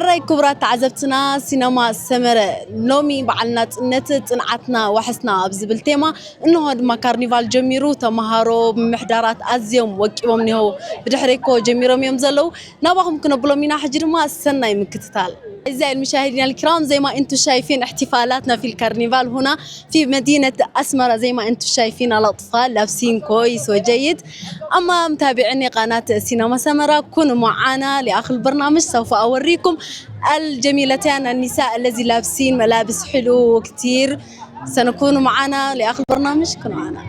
ሕራይ ክቡራት ተዓዘብትና፣ ሲነማ ሰመረ ሎሚ በዓል ናጽነት ጽንዓትና ዋሕስና ኣብ ዝብል ቴማ፣ እንሆ ድማ ካርኒቫል ጀሚሩ፣ ተመሃሮ፣ ምምሕዳራት ኣዝዮም ወቂቦም እኒሆ። ብድሕረይ እኮ ጀሚሮም እዮም ዘለዉ። ናባኹም ክነብሎም ኢና። ሕጂ ድማ ሰናይ ምክትታል። أعزائي المشاهدين الكرام، زي ما انتم شايفين احتفالاتنا في الكرنفال هنا في مدينة أسمرة. زي ما انتم شايفين الأطفال لابسين كويس وجيد. أما متابعيني قناة سينما سمرة، كونوا معنا لآخر البرنامج، سوف أوريكم الجميلتان النساء الذي لابسين ملابس حلو كتير. سنكونوا معنا لآخر البرنامج، كونوا معنا.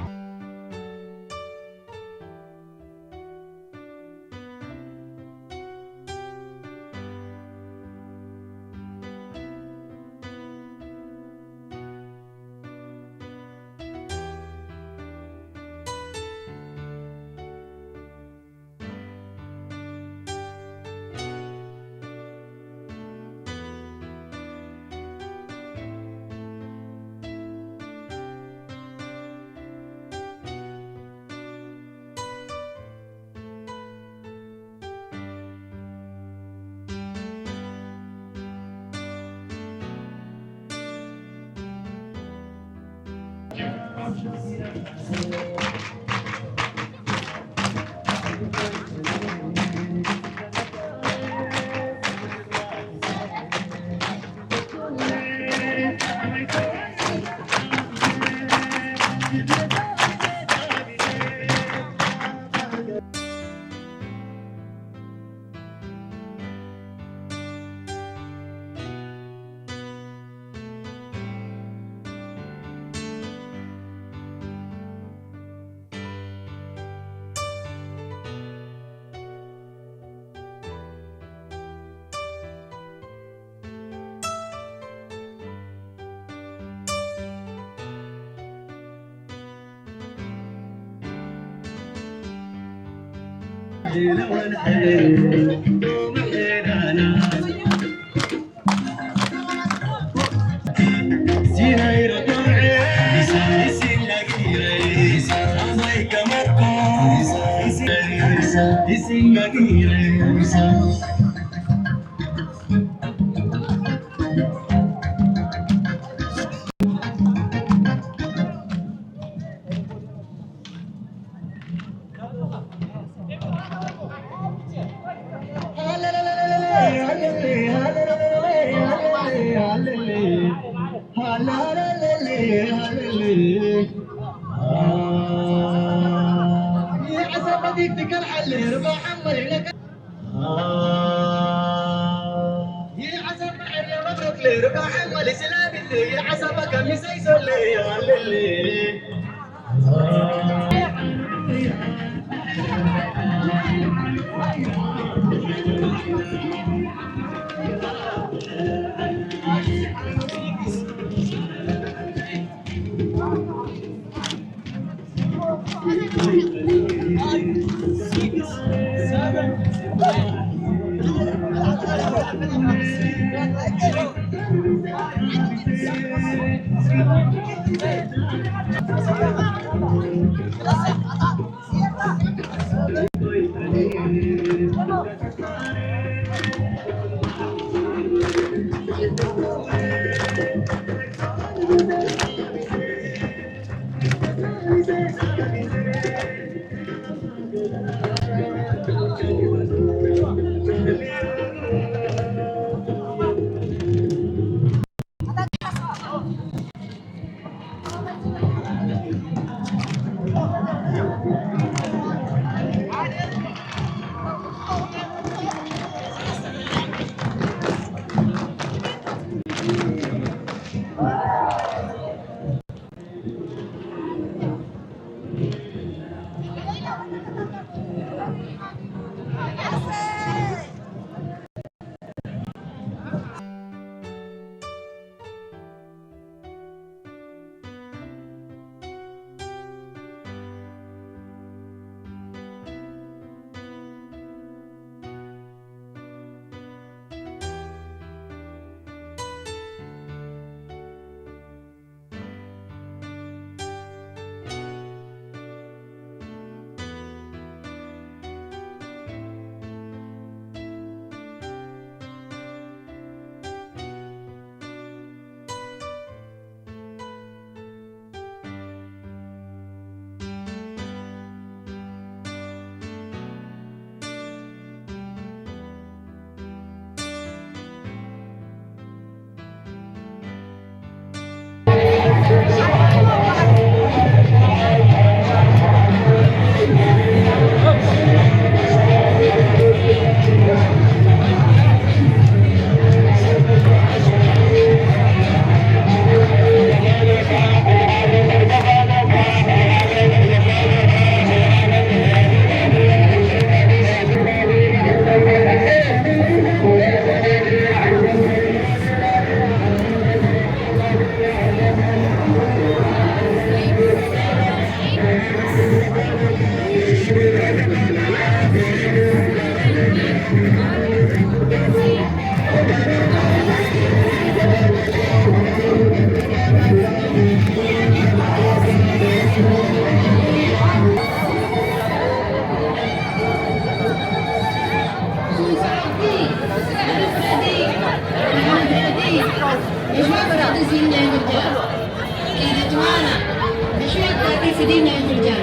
Dina Jurjan.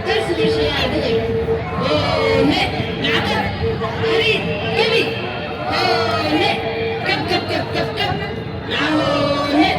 Terus Rusya Dili. Ole, ngakak. Hari, kami. Ole, kap, kap, kap, kap, kap. Ole.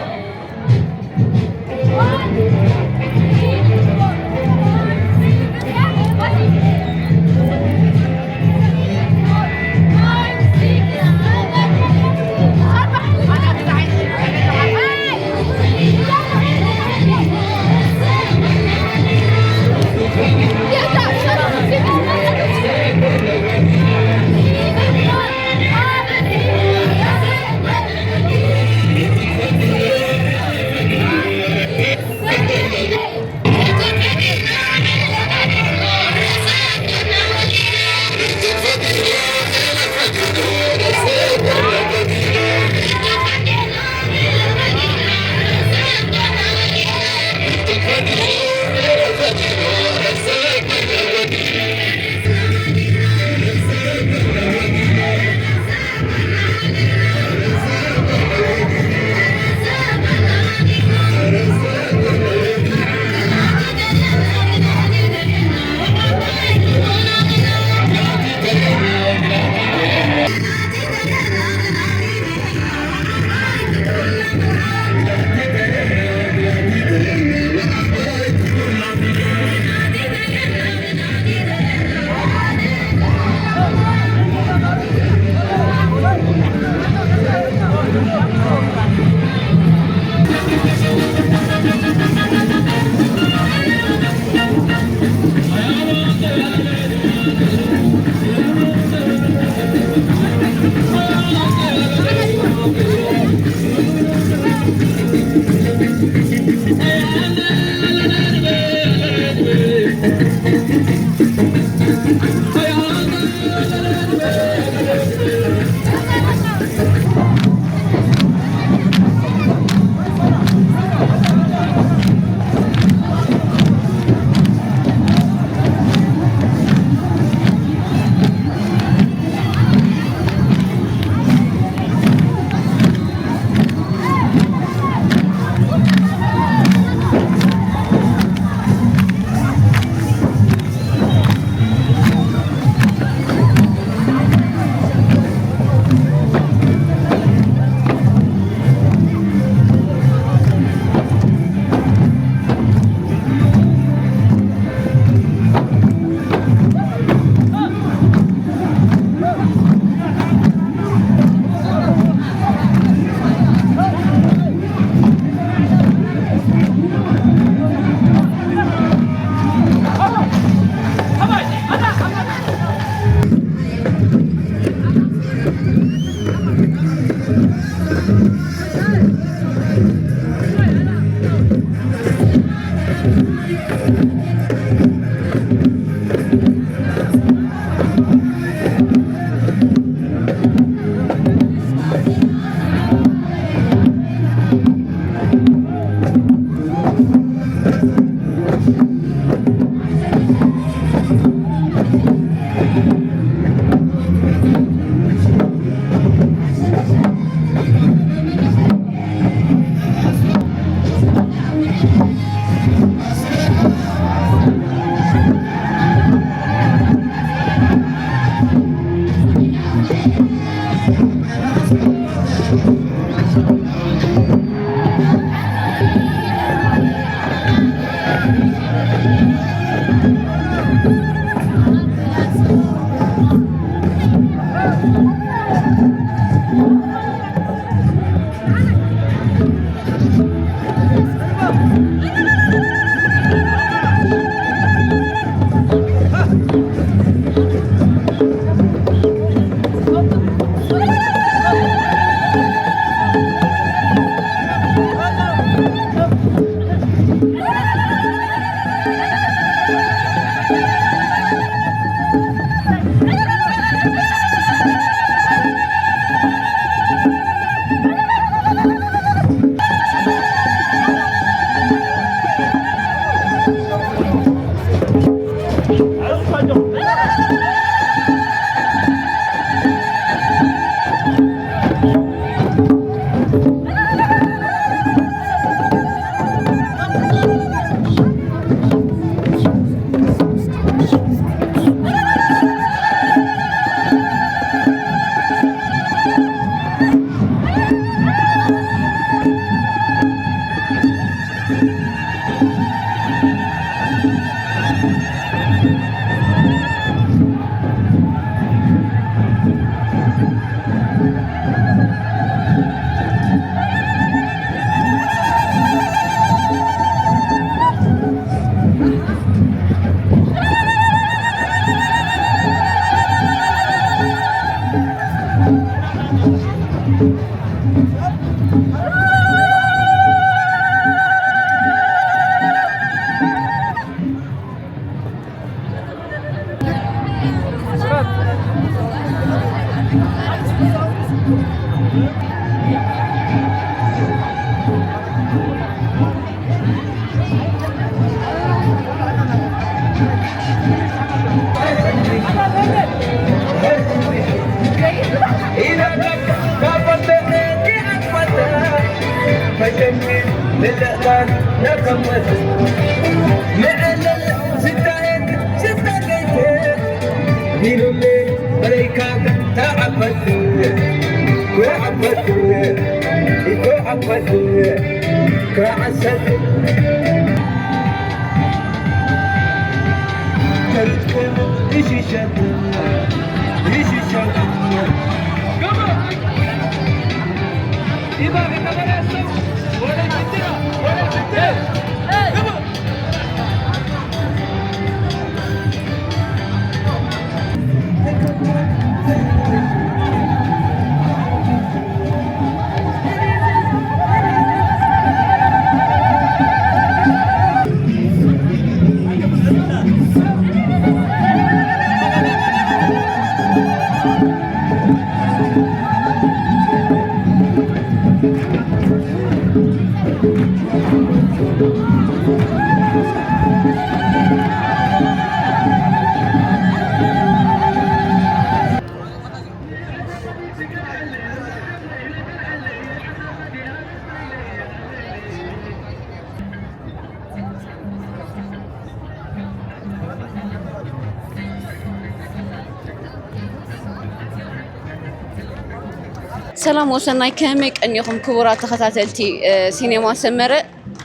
ሰላም ወሰናይ፣ ከመይ ቀኒኹም ክቡራት ተኸታተልቲ፣ እ፣ ሲኔማ ሰመረ?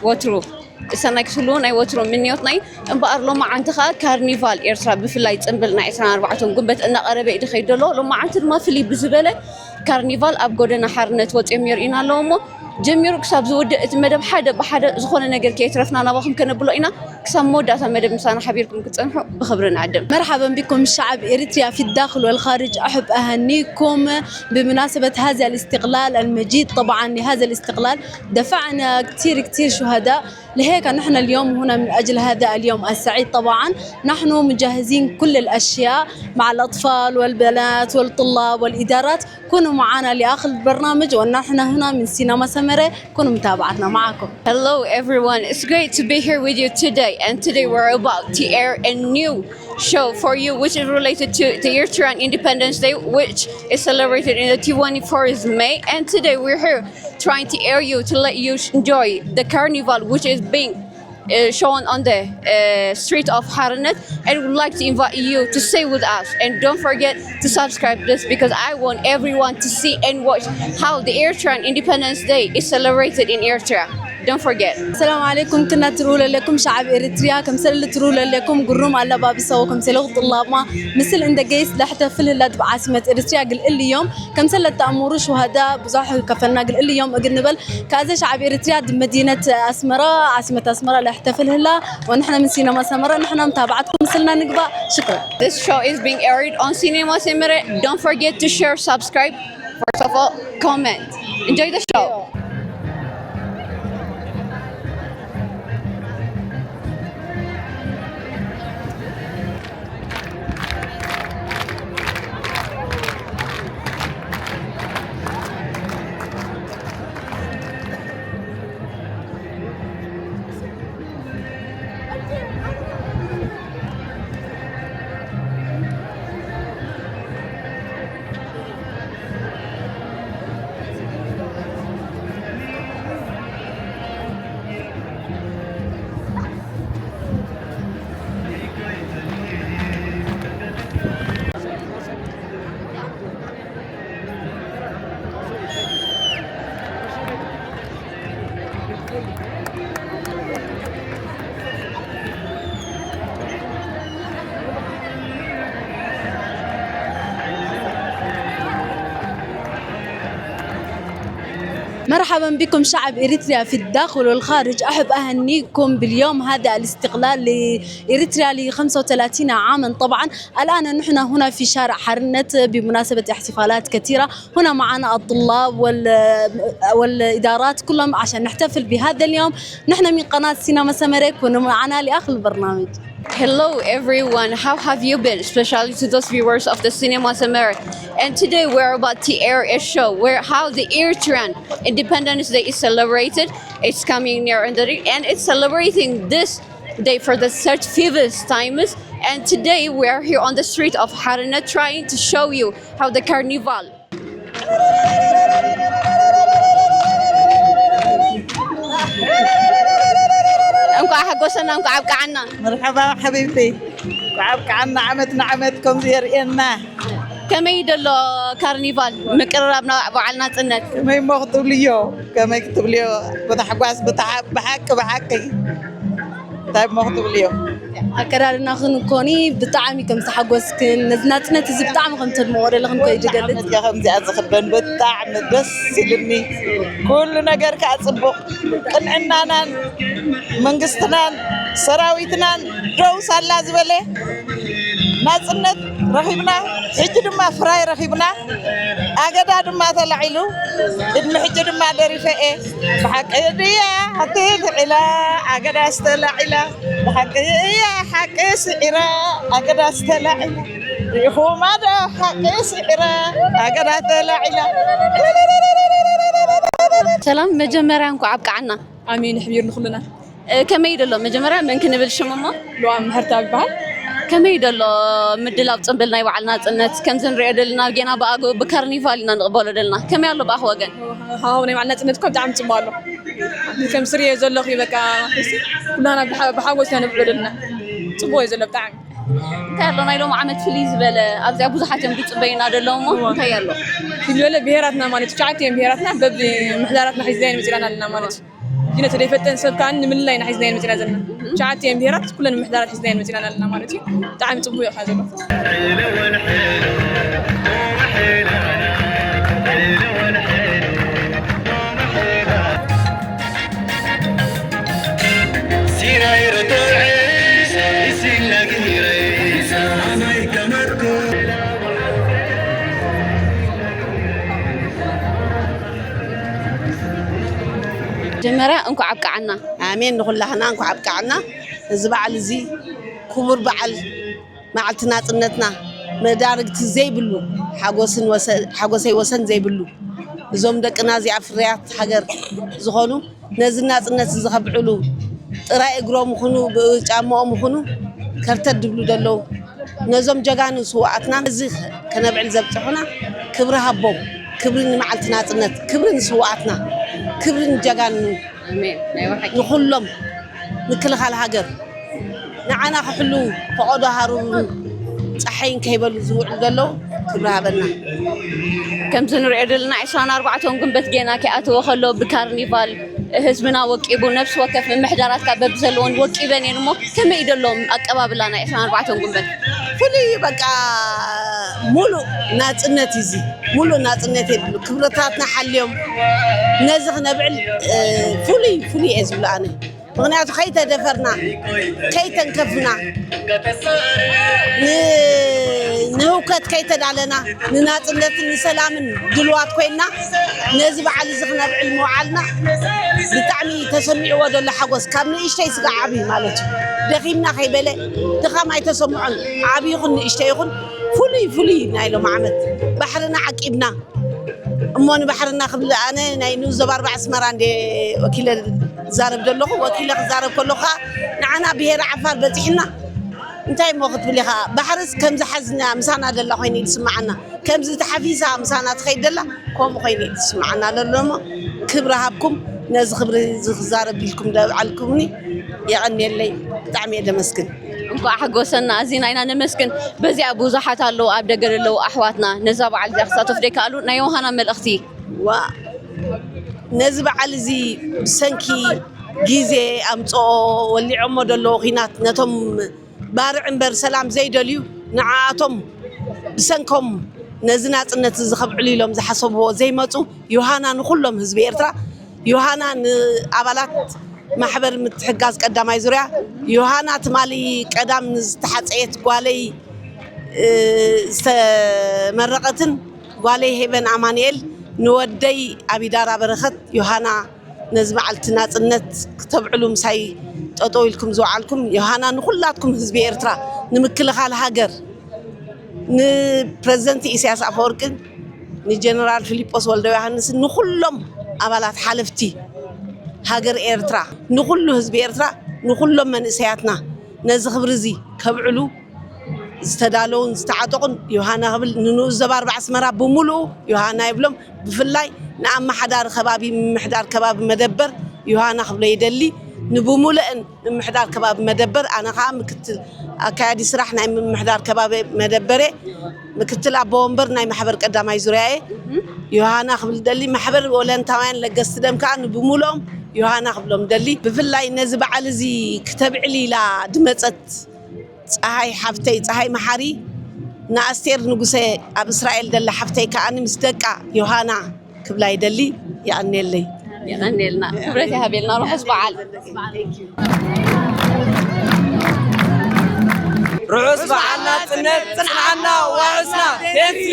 ወትሩ ሰናይ ክትህልዎ ናይ ወትሩ ምንዮትና እዩ። እምበኣር ሎማዓንቲ ኸኣ ካርኒቫል ኤርትራ፣ ብፍላይ ጽምብል ናይ ዕስራን ኣርባዕተን ጉንበት እናቐረበ እዩ ዝኸይድ ዘሎ። ሎማዓንቲ ድማ ፍልይ ብዝበለ ካርኒቫል ኣብ ጎደና ሓርነት ወጺኦም የርእዩና ኣለዉ እሞ፣ ጀሚሩ ክሳብ ዝውድእ እቲ መደብ ሓደ ብሓደ ዝኾነ ነገር ከየትረፍና ናባኹም ከነብሎ ኢና። ክሳብ መወዳእታ መደብ ምሳና ሓቢርኩም ክትጸንሑ ብኽብሪ ንዕድም። مرحبا بكم شعب إريتريا في الداخل والخارج، أحب أهنيكم بمناسبة هذا الاستقلال المجيد. طبعا لهذا الاستقلال دفعنا كتير كتير شهداء، لهيك نحن اليوم هنا من أجل هذا اليوم السعيد. طبعا نحن مجهزين كل الأشياء مع الأطفال والبنات والطلاب والإدارات. كونوا معنا لآخر البرنامج، ونحن هنا من سينما سمرة. كونوا متابعتنا معكم. Hello everyone, it's great to be here with you today, and today we're about to air a new show for you, which is related to the Eritrean Independence Day, which is celebrated in the twenty-fourth May. And today we're here trying to air you to let you sh- enjoy the carnival, which is being uh, shown on the uh, street of Haranet, and would like to invite you to stay with us. And don't forget to subscribe this, because I want everyone to see and watch how the Eritrean Independence Day is celebrated in Eritrea. Don't forget. السلام عليكم، كنا ترولة لكم شعب إريتريا، كم سلة ترولة لكم قروم على باب السوا، كم سلة طلاب ما مثل إن دقيس لحتى في الهلاد بعاصمة إريتريا قل اليوم، كم سلة تأمور شهداء بزاح كفلنا قل اليوم أقل نبل كازا شعب إريتريا دي مدينة أسمرة، عاصمة أسمرة، لاحتفل هلا. ونحن من سينما سمرة، نحن متابعتكم، مثلنا نقبة. شكرا. This show is being aired on Cinema Semere. Don't forget to share, subscribe, first of all, comment. Enjoy the show. مرحبا بكم شعب إريتريا في الداخل والخارج. أحب أهنيكم باليوم هذا الاستقلال لإريتريا ل خمسة وثلاثين عاما. طبعا الآن نحن هنا في شارع حرنة بمناسبة احتفالات كثيرة. هنا معنا الطلاب وال-، والإدارات كلهم عشان نحتفل بهذا اليوم. نحن من قناة سينما سمرة، كونوا معنا لآخر البرنامج. Hello everyone, how have you been? Especially to those viewers of the Cinema Samara. And today we're about to air a show where how the Eritrean Independence Day is celebrated. It's coming near and, and it's celebrating this day for the thirty-fifth times. And today we are here on the street of Harina trying to show you how the carnival. እንኳዕ ሓጎሰና፣ እንኳዕ ኣብቅዓና። መርሓባ ሓቢብቲ፣ እንኳዕ ኣብቅዓና፣ ዓመት ንዓመት ከምዚ የርእየና። ከመይ ደሎ ካርኒቫል ምቅርራብ ናብ በዓል ናጽነት? ከመይ እሞ ክትብልዮ፣ ከመይ ክትብልዮ፣ ብታሕጓስ፣ ብታሓ-፣ ብሓቂ፣ ብሓቂ እንታይ እሞ ክትብልዮ? ኣከዳድናኽን ኮኒ ብጣዕሚ ከም ዝተሓጎስክን ነዚ ናጽነት እዚ ብጣዕሚ ከም ተድምቖ ዘለኽን ኮይ ዝገልጽ። ዓመት እያ ከምዚኣ ዝኽበን፣ ብጣዕሚ ደስ ኢሉኒ። ኩሉ ነገር ከኣ ጽቡቕ፣ ቅንዕናናን መንግስትናን ሰራዊትናን ደው ሳላ ዝበለ ናጽነት ረኺብና፣ ሕጂ ድማ ፍራይ ረኺብና፣ ኣገዳ ድማ ተላዒሉ፣ ቅድሚ ሕጂ ድማ ደሪፈ እየ። ብሓቂ ድያ ሓንቲ ልዒላ ኣገዳ ዝተላዒላ፣ ብሓቂ እያ ሓቂ ስዒራ ኣገዳ ዝተላዒላ፣ ርኢኹማ ዶ ሓቂ ስዒራ ኣገዳ ተላዒላ። ሰላም፣ መጀመርያ እንኳዕ ኣብቅዓና። ኣሜን፣ ይሕቢር ንኹልና። እ፣ ከመይ ደሎ? መጀመርያ መን ክንብል ሽም እሞ? ሉዋም ምሕርታ ይበሃል። ከመይ ደሎ ምድላው ጽምብል ናይ በዓል ናጽነት? ከምዚ ንሪኦ ደለና ጌና ብኣግኡ ብካርኒቫል ኢና ንቕበሎ ደለና። ከመይ ኣሎ ብኣኽ ወገን? ሃው ናይ በዓል ናጽነት እኮ ብጣዕሚ ጽቡቕ ኣሎ። ከም ስሪዮ ዘለኹ እዩ በቃ። ኩላና ብሓ-፣ ብሓጎስ ኢና ንብዕሎ ደለና። ጽቡቕ እዩ ዘሎ ብጣዕሚ። እንታይ ኣሎ ናይ ሎም ዓመት ፍልይ ዝበለ? ኣብዚኣ ብዙሓት እዮም ዝጽበዩና ደለዉ እሞ እንታይ ኣሎ? ፍልይ ዝበለ ብሄራትና ማለት እዩ። ትሽዓተ እዮም ብሄራትና በቢ ምሕዳራትና ሒዝና ኢና መጺና ኣለና ማለት እዩ። ግን እቲ ዘይፈልጠን ሰብ ከኣ ንምልላይ ኢና ሒዝና ኢና መጺና ዘለና። ትሽዓተ እዮም ብሄራት ኩለን ምሕዳራት ሒዝና ኢና መጺና ኣለና ማለት እዩ። ብጣዕሚ ጽቡቕ እዩ ከኣ ዘሎ። መጀመርያ እንኳዕ ኣብቅዓና። ኣሜን። ንኹላህና እንኳዕ ኣብቅዓና። እዚ በዓል እዚ ክቡር በዓል መዓልቲ ናጽነትና መዳርግቲ ዘይብሉ ሓጎስን ወሰ-፣ ሓጎሰይ ወሰን ዘይብሉ እዞም ደቅና እዚኣ ፍርያት ሃገር ዝኾኑ ነዚ ናጽነት እዚ ከብዕሉ ጥራይ እግሮም ይኹኑ ብጫማኦም ይኹኑ ከርተት ድብሉ ደለዉ ነዞም ጀጋኑ ስውኣትና እዚ ከነብዕል ዘብጽሑና ክብሪ ሃቦም፣ ክብሪ ንመዓልቲ ናጽነት፣ ክብሪ ንስውኣትና፣ ክብሪ ንጀጋኑ፣ ኣሜን። ናይ ብሓቂ። ንኹሎም ምክልኻል ሃገር ንዓና ክሕልዉ ፈቐዶ ሃሩርን ጸሓይን ከይበሉ ዝውዕሉ ዘለዉ ክብሪ ሃበና። ከምዚ ንሪኦ ዘለና ዕስራን ኣርባዕተን ጉንበት ጌና ከይኣተወ ከሎ ብካርኒቫል ህዝብና ወቂቡ፣ ነፍሲ ወከፍ ምምሕዳራት ካብ በብዘለዎን ወቂበን እየን እሞ፣ ከመይ እዩ ደሎም ኣቀባብላ ናይ ዕስራን ኣርባዕተን ጉንበት? ፍሉይ እዩ፣ በቃ ሙሉእ ናጽነት እዩ እዚ። ሙሉእ ናጽነት የብሉ። ክብርታትና ሓልዮም ነዚ ክነብዕል፣ እ፣ ፍሉይ፣ ፍሉይ እየ ዝብሎ ኣነ። ምኽንያቱ ከይተደፈርና፣ ከይተንከፍና፣ ን-፣ ንህውከት ከይተዳለና፣ ንናጽነትን ንሰላምን ድልዋት ኮይንና ነዚ በዓል እዚ ክነብዕል ምውዓልና ብጣዕሚ ተሰሚዕዎ ዘሎ ሓጎስ ካብ ንእሽተይ ስጋዕ ዓብዪ ማለት እዩ። ደኺምና ከይበለ ድኻም ኣይተሰምዖን። ዓብዪ ይኹን ንእሽተይ ይኹን ፍሉይ ፍሉይ ናይ ሎም ዓመት ባሕርና ዓቂብና እሞ ንባሕርና ክብል ኣነ ናይ ንኡስ ዞባ ኣርባዕ ኣስመራ እንደ ወኪለ ዝዛረብ ዘለኹ። ወኪለ ክዛረብ ከለኹ ከዓ ንዓና ብሄር ዓፋር በፂሕና እንታይ እሞ ክትብል ኢኻ? ባሕርስ ከም ዝሓዝና ምሳና ደላ ኮይኑ እዩ ዝስምዓና። ከምዚ ተሓፊሳ ምሳና ትኸይድ ደላ ከምኡ ኮይኑ እዩ ዝስምዓና ዘሎ እሞ ክብሪ ሃብኩም ነዚ ክብሪ እዚ ክዛረብ ኢልኩም ደብዓልኩምኒ የቐንየለይ። ብጣዕሚ እየ ደመስግን። እንኳዕ ሓጎሰና ኣዚና ኢና ነመስግን። በዚኣ ብዙሓት ኣለዉ ኣብ ደገ ዘለዉ ኣሕዋትና ነዛ በዓል እዚኣ ክሳተፉ ዘይከኣሉ ናይ ዮሃና መልእኽቲ። ዋ ነዚ በዓል እዚ ብሰንኪ ግዜ ኣምፅኦ ወሊዖሞ ዘለዉ ኺናት ነቶም ባርዕ እምበር ሰላም ዘይደልዩ ንዓኣቶም ብሰንኮም ነዚ ናጽነት እዚ ከብዕሉ ኢሎም ዝሓሰብዎ ዘይመጹ፣ ዮሃና ንኹሎም ህዝቢ ኤርትራ፣ ዮሃና ንኣባላት ማሕበር ምትሕጋዝ ቀዳማይ ዙርያ፣ ዮሃና ትማሊ ቀዳም ንዝተሓጸየት ጓለይ፣ እ፣ ዝተመረቐትን ጓለይ ሄቨን ኣማኑኤል፣ ንወደይ ኣቢዳራ በረኸት፣ ዮሃና ነዚ በዓልቲ ናጽነት ክተብዕሉ ምሳይ ጠጠው ኢልኩም ዝወዓልኩም፣ ዮሃና ንኹላትኩም ህዝቢ ኤርትራ፣ ንምክልኻል ሃገር፣ ንፕረዚደንት ኢሳያስ ኣፈወርቅን ንጀነራል ፊሊጶስ ወልደ ዮሃንስን ንኹሎም ኣባላት ሓለፍቲ ሃገር ኤርትራ፣ ንኹሉ ህዝቢ ኤርትራ፣ ንኹሎም መንእሰያትና ነዚ ክብሪ እዚ ከብዕሉ ዝተዳለዉን ዝተዓጠቑን ዮሃና ክብል፣ ንንኡስ ዞባ ኣርባዓ ኣስመራ ብምሉኡ ዮሃና ይብሎም። ብፍላይ ንኣመሓዳሪ ከባቢ፣ ምምሕዳር ከባቢ መደበር ዮሃና ክብሎ ይደሊ። ንብምሉአን ምምሕዳር ከባቢ መደበር፣ ኣነ ኸዓ ምክትል ኣካያዲ ስራሕ ናይ ምምሕዳር ከባቢ መደበሬ፣ ምክትል ኣቦ ወንበር ናይ ማሕበር ቀዳማይ ዙርያ እየ። ዮሃና ክብል ደሊ፣ ማሕበር ወለንታውያን ለገስቲ ደም ከኣ ንብምሉኦም ዮሃና ክብሎም ደሊ። ብፍላይ ነዚ በዓል እዚ ክተብዕል ኢላ ድመጸት ጸሃይ ሓፍተይ፣ ጸሃይ መሓሪ፣ ንኣስቴር ንጉሰ ኣብ እስራኤል ደላ ሓፍተይ ከኣ ምስ ደቃ ዮሃና ክብላ ይደሊ። የቐንየለይ። የቐንየልና። ክብረት ይሃበልና። ርሑስ በዓል። ርሑስ በዓል ናጽነት። ጽንዓና ዋዕስና። ቴንክስ።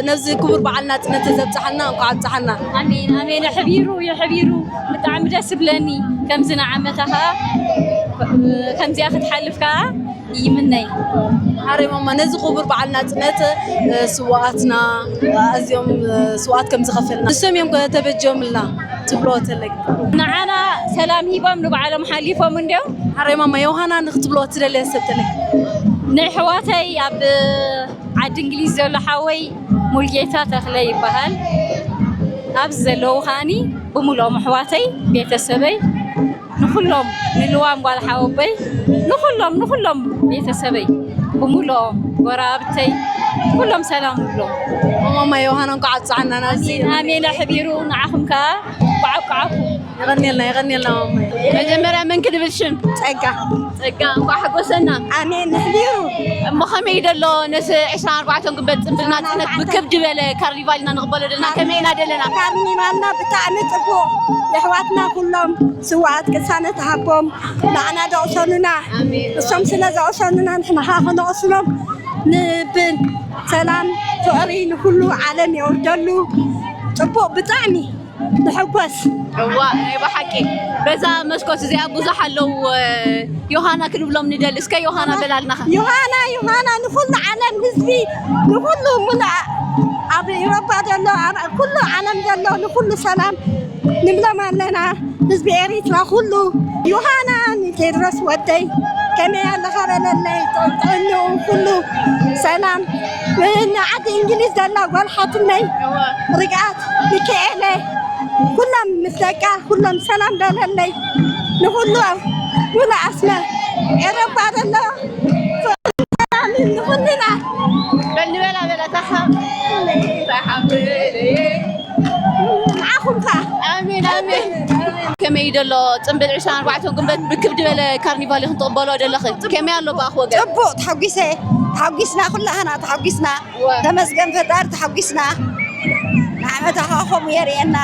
ነዚ ክቡር በዓል ናጽነት ዘብጽሓና እንኳዕ ኣብጽሓና። ኣሜን ኣሜን። የሕቢሩ የሕቢሩ። ብጣዕሚ ደስ ይብለኒ። ከምዚ ንዓመታ ከኣ ከምዚኣ ክትሓልፍ ከኣ ይምነይ። ኣሬ ማማ፣ ነዚ ክቡር በዓል ናጽነት ስዋኣትና፣ ኣዝዮም ስዋኣት ከም ዝኸፈልና ንሶም እዮም ከተበጀምልና ትብሎ ተለይ። ንዓና ሰላም ሂቦም ንባዕሎም ሓሊፎም እንዲዮም። ኣሬ ማማ፣ ዮሃና ንክትብሎ ትደልያ ሰብ ተለይ። ንሕዋተይ ኣብ ዓዲ እንግሊዝ ዘሎ ሓወይ ሙልጌታ ተኽለ ይበሃል። ኣብዚ ዘለዉ ከዓኒ ብምልኦም ኣሕዋተይ፣ ቤተሰበይ፣ ንኹሎም፣ ንልዋም ጓል ሓወቦይ፣ ንኹሎም፣ ንኹሎም ቤተሰበይ ብምልኦም፣ ጎረባብተይ፣ ኩሎም ሰላም ንብሎም። ማማ ዮሃና፣ እንኳዕ ኣብጽሓና ናብዚ። ኣሜን፣ ኣሜን። ኣሕቢሩ ንዓኹም ከኣ እንኳዕ ኣብቅዓኩም። የቐንየልና፣ የቐንየልና ማማይ። መጀመርያ መን ክንብል ሽም? ጸጋ። ጸጋ፣ እንኳዕ ሓጎሰና። ኣሜን፣ ኣሕቢሩ። እሞ ከመይ ደሎ ነዚ ዕስራን ኣርባዕተን ግንቦት ጽምብል ናጽነት ብክብ ዝበለ ካርኒቫል ኢና ንቕበሎ ደለና። ከመይ ኢና ደለና? ካርኒቫልና ብጣዕሚ ጽቡቕ። የሕዋትና ኩሎም ስውኣት ቅሳነት ሃቦም ንዓና ደቕሰኑና። ኣሜን። እሶም ስለ ዘቕሰኑና ንሕና ኸዓ ኸነቕስኖም ንብል። ሰላም ፍቕሪ ንኹሉ ዓለም የውርደሉ። ጽቡቕ ብጣዕሚ። ንሕጎስ። እዋ፣ ናይ ብሓቂ በዛ መስኮት እዚኣ ብዙሕ ኣለዉ፣ ዮሃና ክንብሎም ንደሊ። እስከ ዮሃና በላልና ኸ። ዮሃና፣ ዮሃና ንኹሉ ዓለም ህዝቢ፣ ንኹሉ ሙሉእ ኣብ ኤውሮጳ ዘሎ፣ ኣብ ኩሉ ዓለም ዘሎ ንኹሉ ሰላም ንብሎም ኣለና። ህዝቢ ኤሪትራ ኩሉ። ዮሃና ንቴድሮስ ወደይ ከመይ ኣለኻ በለለይ፣ ጥዕንኡ ኩሉ ሰላም። ንዓዲ እንግሊዝ ዘላ ጓል ሓትነይ ርግኣት ሚካኤለ፣ ኩሎም ምስ ደቃ ኩሎም ሰላም በለለይ። ንኹሉ ሙሉ ኣስመ ኤረባ ዘሎ ሰላም ንኹልና። በል ንበላ በላ ታኻ። ንዓኹም ከኣ። ኣሜን፣ ኣሜን። ከመይ እዩ ደሎ ጽምብል ዕስራን ኣርባዕተን ግንቦት ብክብ ዝበለ ካርኒቫል ኢኹም ትቕበልዎ ደለኺ? ከመይ ኣሎ ብኣኺ ወገን? ጽቡቕ፣ ተሓጒሰ፣ ተሓጒስና፣ ኩላህና ተሓጒስና። እወ። ተመስገን ፈጣሪ፣ ተሓጒስና። ንዓመታ ከኣ ከምኡ የርእየና።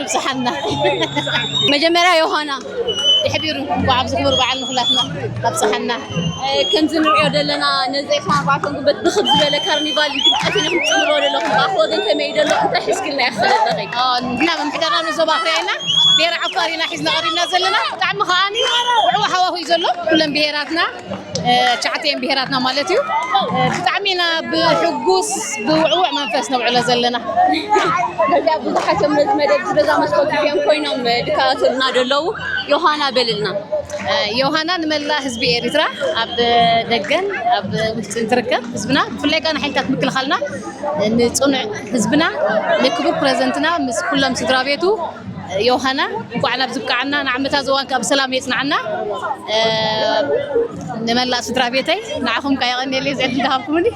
ኣብጽሓና። መጀመርያ ዮሃና ይሕቢሩ እንኳዕ ኣብዚ ክቡር በዓል ንኹላትና ኣብጽሓና። ከምዚ ንሪኦ ዘለና ነዚ ዕስራን ኣርባዕተን ጉንበት ብኽብ ዝበለ ካርኒቫል ድምቀት ኢኹም ትጽምርዎ ዘለኹም። ብኣኽ ወገን ከመይ እዩ ዘሎ? እንታይ ሒዝክልና ኢኺ ዘለኺ? ንሕና ምምሕዳርና ንዞባ ኣኽርያ ኢና። ብሄረ ዓፋር ኢና ሒዝና ቀሪብና ዘለና። ብጣዕሚ ከዓኒ ውዕዉዕ ሃዋሁ እዩ ዘሎ። ኩለን ብሄራትና ትሽዓተ እየን ብሄራትና ማለት እዩ። ብጣዕሚ ኢና ብሕጉስ ብውዕውዕ መንፈስ ነብዕሎ ዘለና። በዚኣ ብዙሓት እዮም ነዚ መደብ በዛ መስኮት እዮም ኮይኖም ድካታተሉና ዘለዉ። ዮሃና በልልና። ዮሃና ንመላእ ህዝቢ ኤሪትራ ኣብ ደገን ኣብ ውሽጥን ትርከብ ህዝብና ብፍላይ ከኣ ንሓይልታት ምክልኻልና ንጽኑዕ ህዝብና ንክቡር ፕረዚደንትና ምስ ኩሎም ስድራ ቤቱ ዮሃና እንኳዕ ናብዚ ብቃዓና ንዓመታ ዝዋን ካብ ሰላም የጽናዓና። ንመላእ ስድራ ቤተይ ንዓኹም ከኣ የቐንየለይ እዚ ዕድል ዝሃብኩምኒ።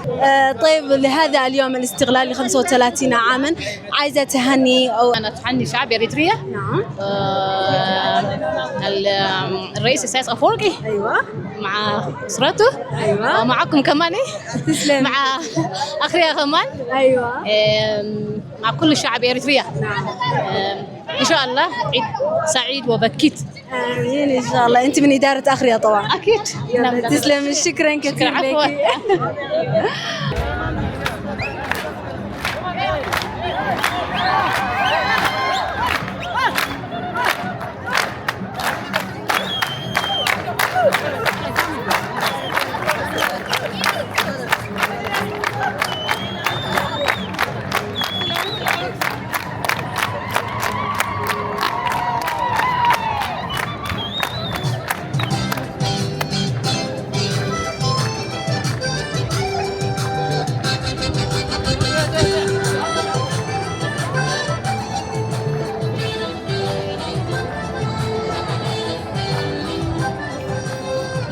طيب، لهذا اليوم الاستقلال ل35 عاما عايزة تهني أو أنا تهني شعب إريتريا. نعم. آه، ال- الرئيس إسياس أفورقي أيوة. مع أسرته أيوة. ومعكم كمان إيه؟ تسلم. مع أخريا كمان أيوة. آم، مع كل شعب إريتريا. نعم. آم، إن شاء الله عيد سعيد وبكيت. آمين إن شاء الله. أنت من إدارة أخريا طبعا. أكيد. يلا، نعم، نعم. تسلم. شكرا كثير شكرا، عفوا. لك.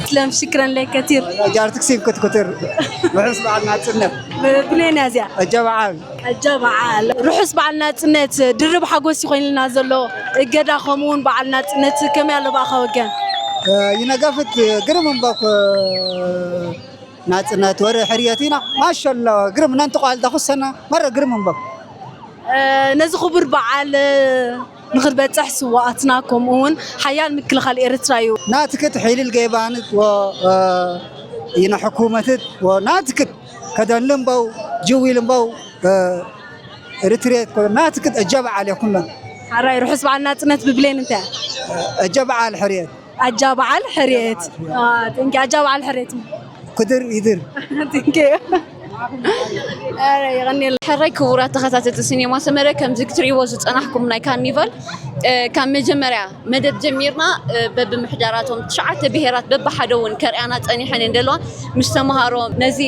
تسلم، شكرا لك كثير. جارتك سيب كتكتر. بحس بعد ما تصنف. بلين يا زياد. الجبعان. ኣጃ በዓል ርሑስ በዓል ናጽነት። ድርብ ሓጎስ ይኾይንልና ዘሎ እገዳ፣ ከምኡ እውን በዓል ናጽነት ከመይ ኣሎ ብኣኻ ወገን? ይነጋፍት ግርም እምበኩ ናጽነት ወረ ሕርየት ኢና ማሸሎ ግርም ነንቲ ቋልዳ ኩሰና መረ ግርም እምበኩ ነዚ ክቡር በዓል ንኽንበጽሕ ስዋኣትና ከምኡ እውን ሓያል ምክልኻል ኤርትራ እዩ። ናትክት ሒልል ገይባንት ወ ይነ ሕኩመትት ወናትክት ከደን ልምበው ጅዊ ልምበው ርትሬት ናትክት እጀብ ዓል ኩለን ሓራይ ርሑስ በዓል ናጽነት ብብሌን እንታይ እጀብ ዓል ሕርየት ኣጃ በዓል ሕርየት። ጥንቂ ኣጃ በዓል ሕርየት። ክድር ይድር። ጥንቂ። ኣረ ይቐኒል። ሕራይ ክቡራት ተኸታተልቲ ሲኔማ ሰመረ፣ ከምዚ ክትርእይዎ ዝጸናሕኩም ናይ ካርኒቫል ካብ መጀመርያ መደብ ጀሚርና በብምሕዳራቶም ትሽዓተ ብሄራት በብሓደ እውን ከርእያና ጸኒሐን እየን ዘለዋ። ምስ ተምሃሮ ነዚ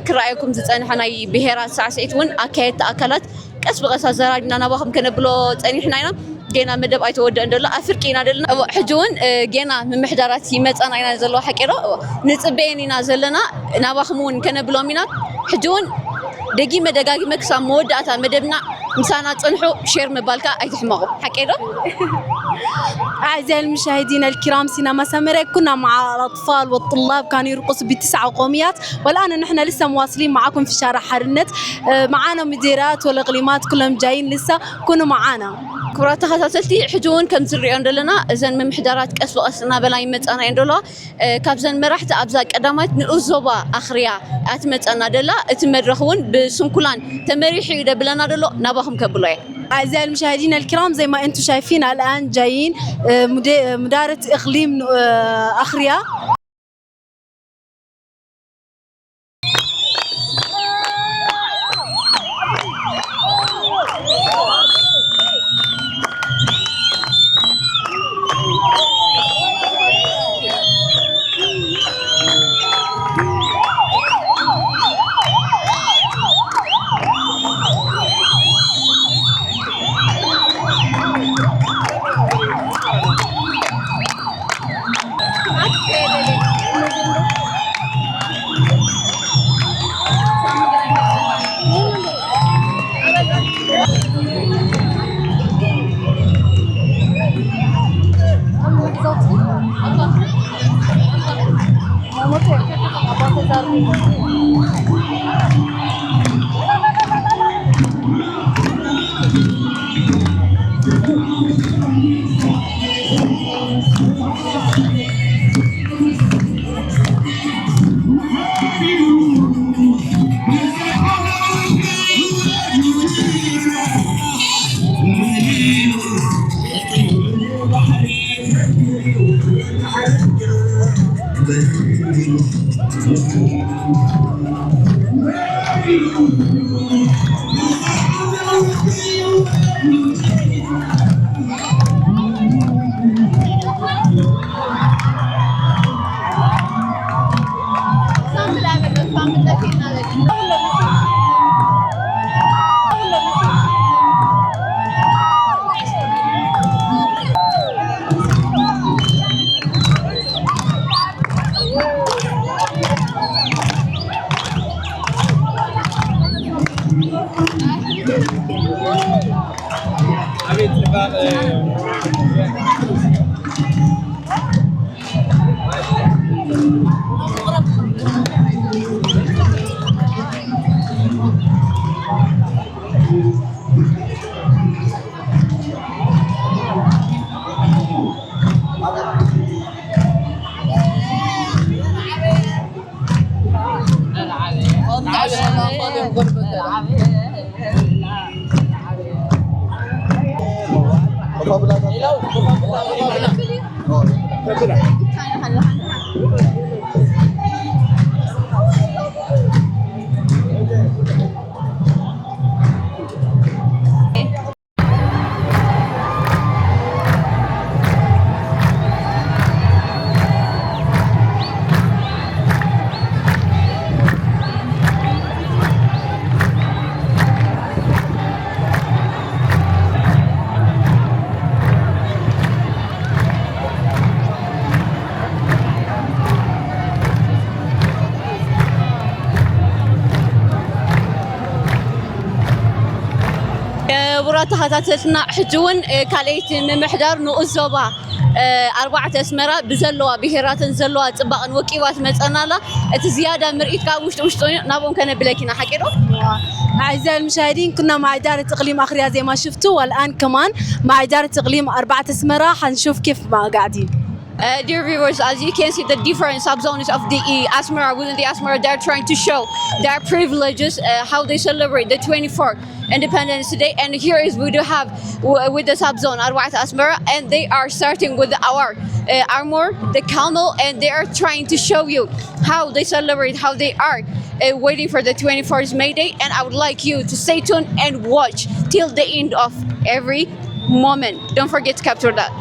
ክረኣየኩም ዝጸንሐ ናይ ብሄራት ሳዕስዒት እውን ኣካየድቲ ኣካላት ቀስ ብቐስ ኣዘራሪብና ናባኹም ከነብሎ ጸኒሕና ኢና። ጌና መደብ ኣይተወደአን ዘሎ ኣብ ፍርቂ ኢና ዘለና። ሕጂ እውን ጌና ምምሕዳራት ይመጻና ኢና ዘለዋ ሓቂ ዶ ንጽበየን ኢና ዘለና። ናባኹም እውን ከነብሎም ኢና። ሕጂ እውን ደጊመ ደጋጊመ ክሳብ መወዳእታ መደብና ምሳና ጽንሑ። ሼር ምባልካ ኣይትሕመቑ ሓቂ ዶ? أعزائي المشاهدين الكرام، سينما سامرة كنا مع الأطفال والطلاب كانوا يرقصوا بتسع قوميات، والآن نحن لسه مواصلين معكم في شارع حرنت. معانا مديرات والإقليمات كلهم جايين لسه، كونوا معانا. ክቡራት ተኸታተልቲ ሕጂ እውን ከም ዝሪኦ ዘለና እዘን ምምሕዳራት ቀስ ብቐስ እናበላ ይመፃና እየን ዘለዋ። ካብዘን መራሕቲ ኣብዛ ቀዳማይት ንኡስ ዞባ ኣኽርያ ኣትመፀና ደላ እቲ መድረኽ እውን ብስንኩላን ተመሪሑ እዩ ደብለና ደሎ ናባኹም ከብሎ እየ። أعزائي المشاهدين الكرام، زي ما أنتم شايفين الآن جايين مديرة إقليم أخريا. ኣቤት ጽባቐ። ክቡራት ተኸታተልትና፣ ሕጂ እውን ካልኣይቲ ምምሕዳር ንኡስ ዞባ ኣርባዕተ ኣስመራ ብዘለዋ ብሄራትን ዘለዋ ጽባቕን ወቂባ ትመጸና ኣላ። እቲ ዝያዳ ምርኢት ካብ ውሽጢ ውሽጢ ናብኦም ከነብለኪና ሓቂ ዶ? أعزائي المشاهدين، كنا مع إدارة إقليم أخريا زي ما شفتوا، والآن كمان مع إدارة إقليم أربعة أسمرة، حنشوف كيف ما قاعدين. Uh, dear viewers, as you can see, the different subzones of the uh, Asmara, within the Asmara, they're trying to show their privileges, uh, how they celebrate the twenty-fourth Independence Day. And here is we do have w- with the subzone Arwaat Asmara, and they are starting with our uh, armor, the camel, and they are trying to show you how they celebrate, how they are uh, waiting for the twenty-fourth May Day. And I would like you to stay tuned and watch till the end of every moment. Don't forget to capture that.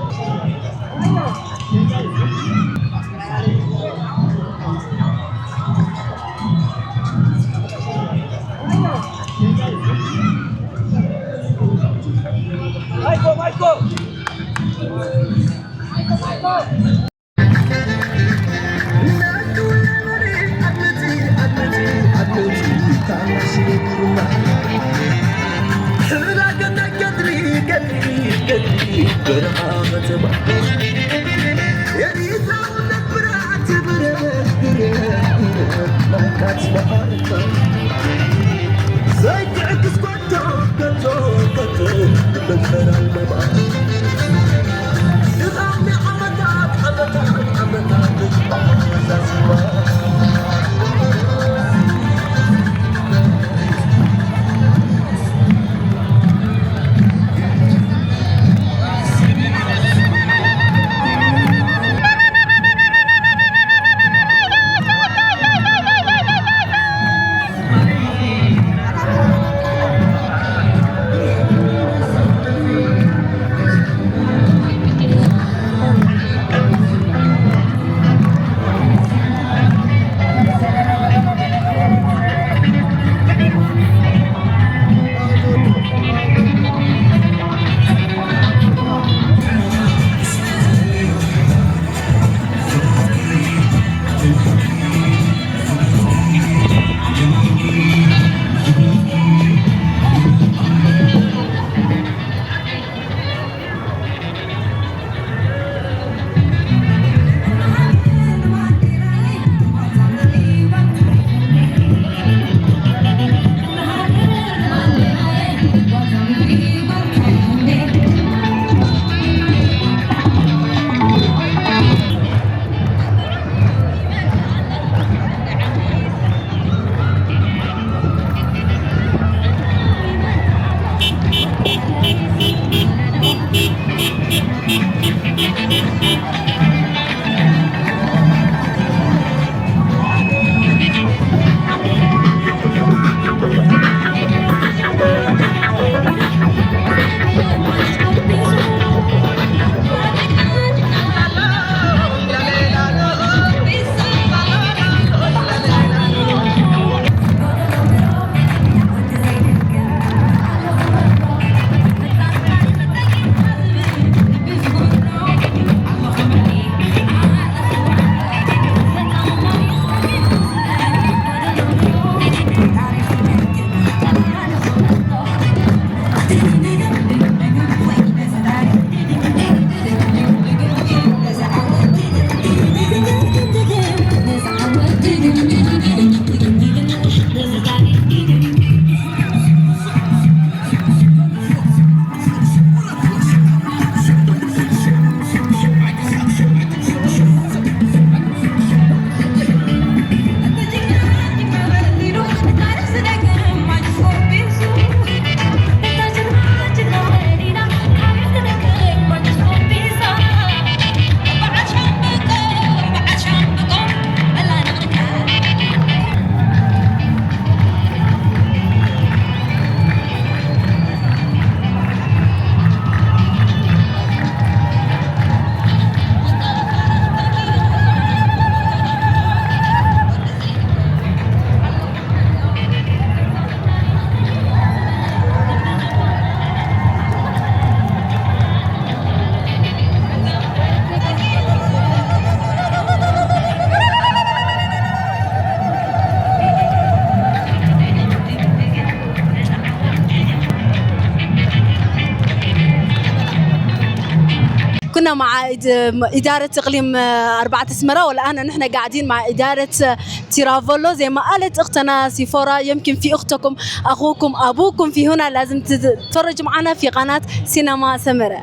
كنا مع إد- إدارة إقليم آه، أربعة أسمرة، والآن نحن قاعدين مع إدارة آه، تيرافولو. زي ما قالت أختنا سيفورا، يمكن في أختكم، أخوكم، أبوكم في هنا، لازم تتفرج معنا في قناة سينما سمرة.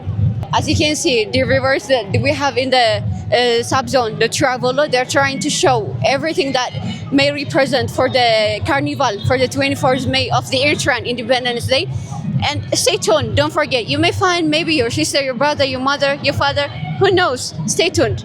As you can see, the rivers that we have in the uh, sub zone, the Tiravollo, they're trying to show everything that may represent for the carnival for the twenty-fourth May of the Eritrean Independence Day. And stay tuned, don't forget, you may find maybe your sister, your brother, your mother, your father, who knows? Stay tuned.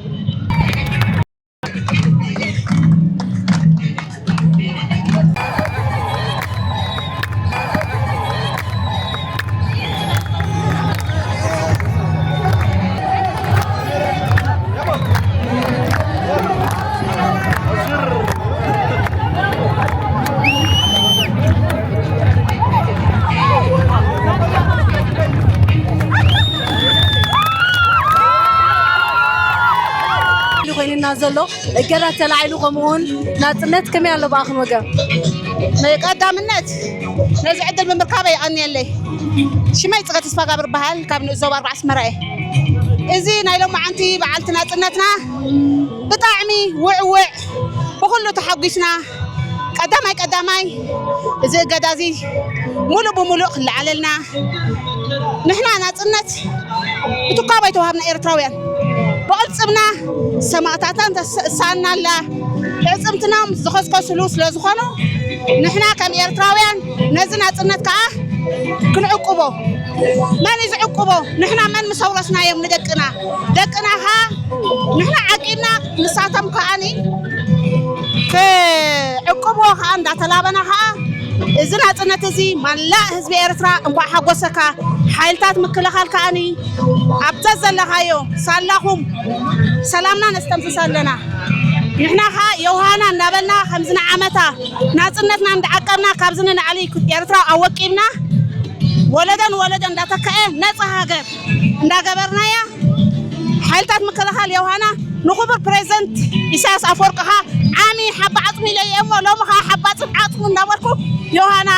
ኢሉ ኮይኑና ዘሎ እገዳ ተላዒሉ፣ ከምኡውን ናጽነት ከመይ ኣሎ ብኣኽን ወገን? ቀዳምነት ነዚ ዕድል ምምርካበይ የቐንየለይ። ሽመይ ጽገ ተስፋ ጋብር በሃል፣ ካብ ንኡስ ዞባ ኣርባዓ ኣስመራ እየ። እዚ ናይ ሎማዓንቲ በዓልቲ ናጽነትና ብጣዕሚ ውዕውዕ፣ ብኹሉ ተሓጒስና። ቀዳማይ ቀዳማይ እዚ እገዳ እዚ ሙሉእ ብሙሉእ ክለዓለልና፣ ንሕና ናጽነት ብትኳብ ኣይተዋሃብና ኤርትራውያን፣ ብቕልጽምና ሰማእታትና ተሳእናላ፣ ዕጽምትናም ዝኸስከስሉ ስለ ዝኾኑ፣ ንሕና ከም ኤርትራውያን ነዚ ናጽነት ከኣ ክንዕቅቦ። መን እዩ ዝዕቅቦ? ንሕና መን ምስ ኣውረስናዮም ንደቅና? ደቅና ኸኣ ንሕና ዓቂብና፣ ንሳቶም ከኣኒ ክዕቅብዎ ኸኣ እንዳተላበና ኸኣ፣ እዚ ናጽነት እዚ መላእ ህዝቢ ኤርትራ እንኳዕ ሓጎሰካ። ሓይልታት ምክልኻል ከኣኒ ኣብ ዘዘለኻዮ ሳላኹም ሰላምና ነስተንፍስ ኣለና። ንሕና ኸኣ ዮሃና እንዳበልና ከምዚ ንዓመታ ናጽነትና እንዳዓቀብና ካብዚ ንላዕሊ ኤርትራ ኣወቂብና ወለዶ ንወለዶ እንዳተከአ ነጻ ሃገር እንዳገበርናያ፣ ሓይልታት ምክልኻል ዮሃና ንክቡር ፕሬዝደንት ኢሳያስ ኣፈወርቂ ኸኣ ዓሚ ሓባ ዓጽሚ ኢለዮ እሞ ሎሚ ኸኣ ሓባ ዓጽሚ እንዳበልኩ ዮሃና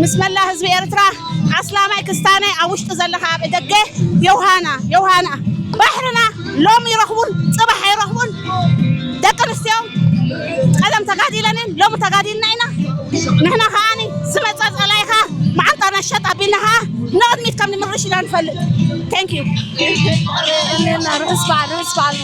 ምስ መላ ህዝቢ ኤርትራ ኣስላማይ ክስታናይ ኣብ ውሽጢ ዘለኻ ኣብ ደገ ዮሃና ዮሃና ባሕርና ሎሚ ይረኽቡን ጽባሕ ኣይረኽቡን። ደቂ ኣንስትዮ ቀደም ተጋዲለን እየን፣ ሎሚ ተጋዲልና ኢና። ንሕና ከኣኒ ዝመጸ ጸላኢኻ መዓንጣና ሸጥ ኣቢልና ኸኣ ንቕድሚት ከም ንምርሽ ኢና ንፈልጥ። Thank you። እኔና ርሑስ በዓል፣ ርሑስ በዓል።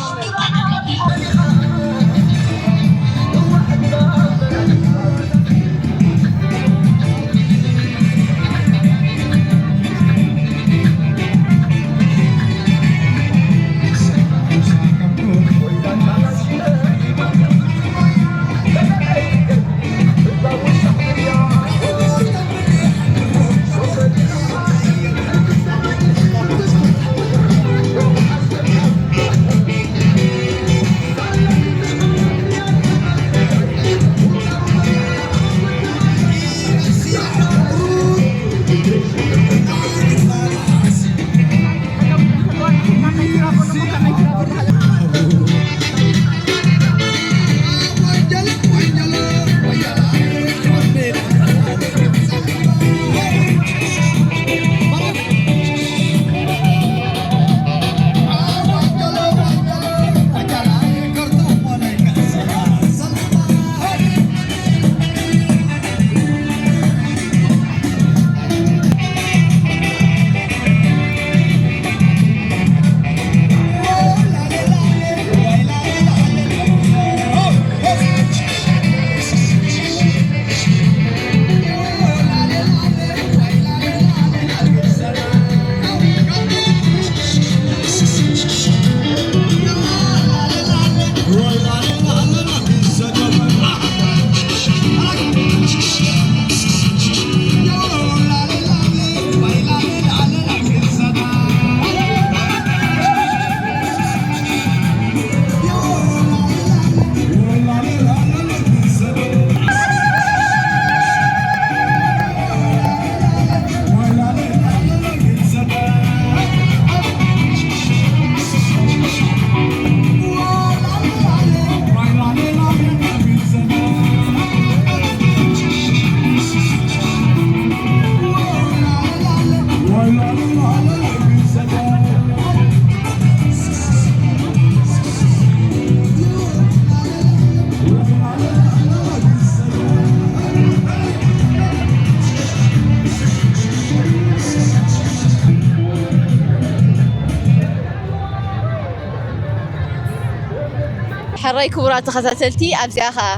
ራይ ክቡራት ተኸታተልቲ፣ ኣብዚኣ ኸዓ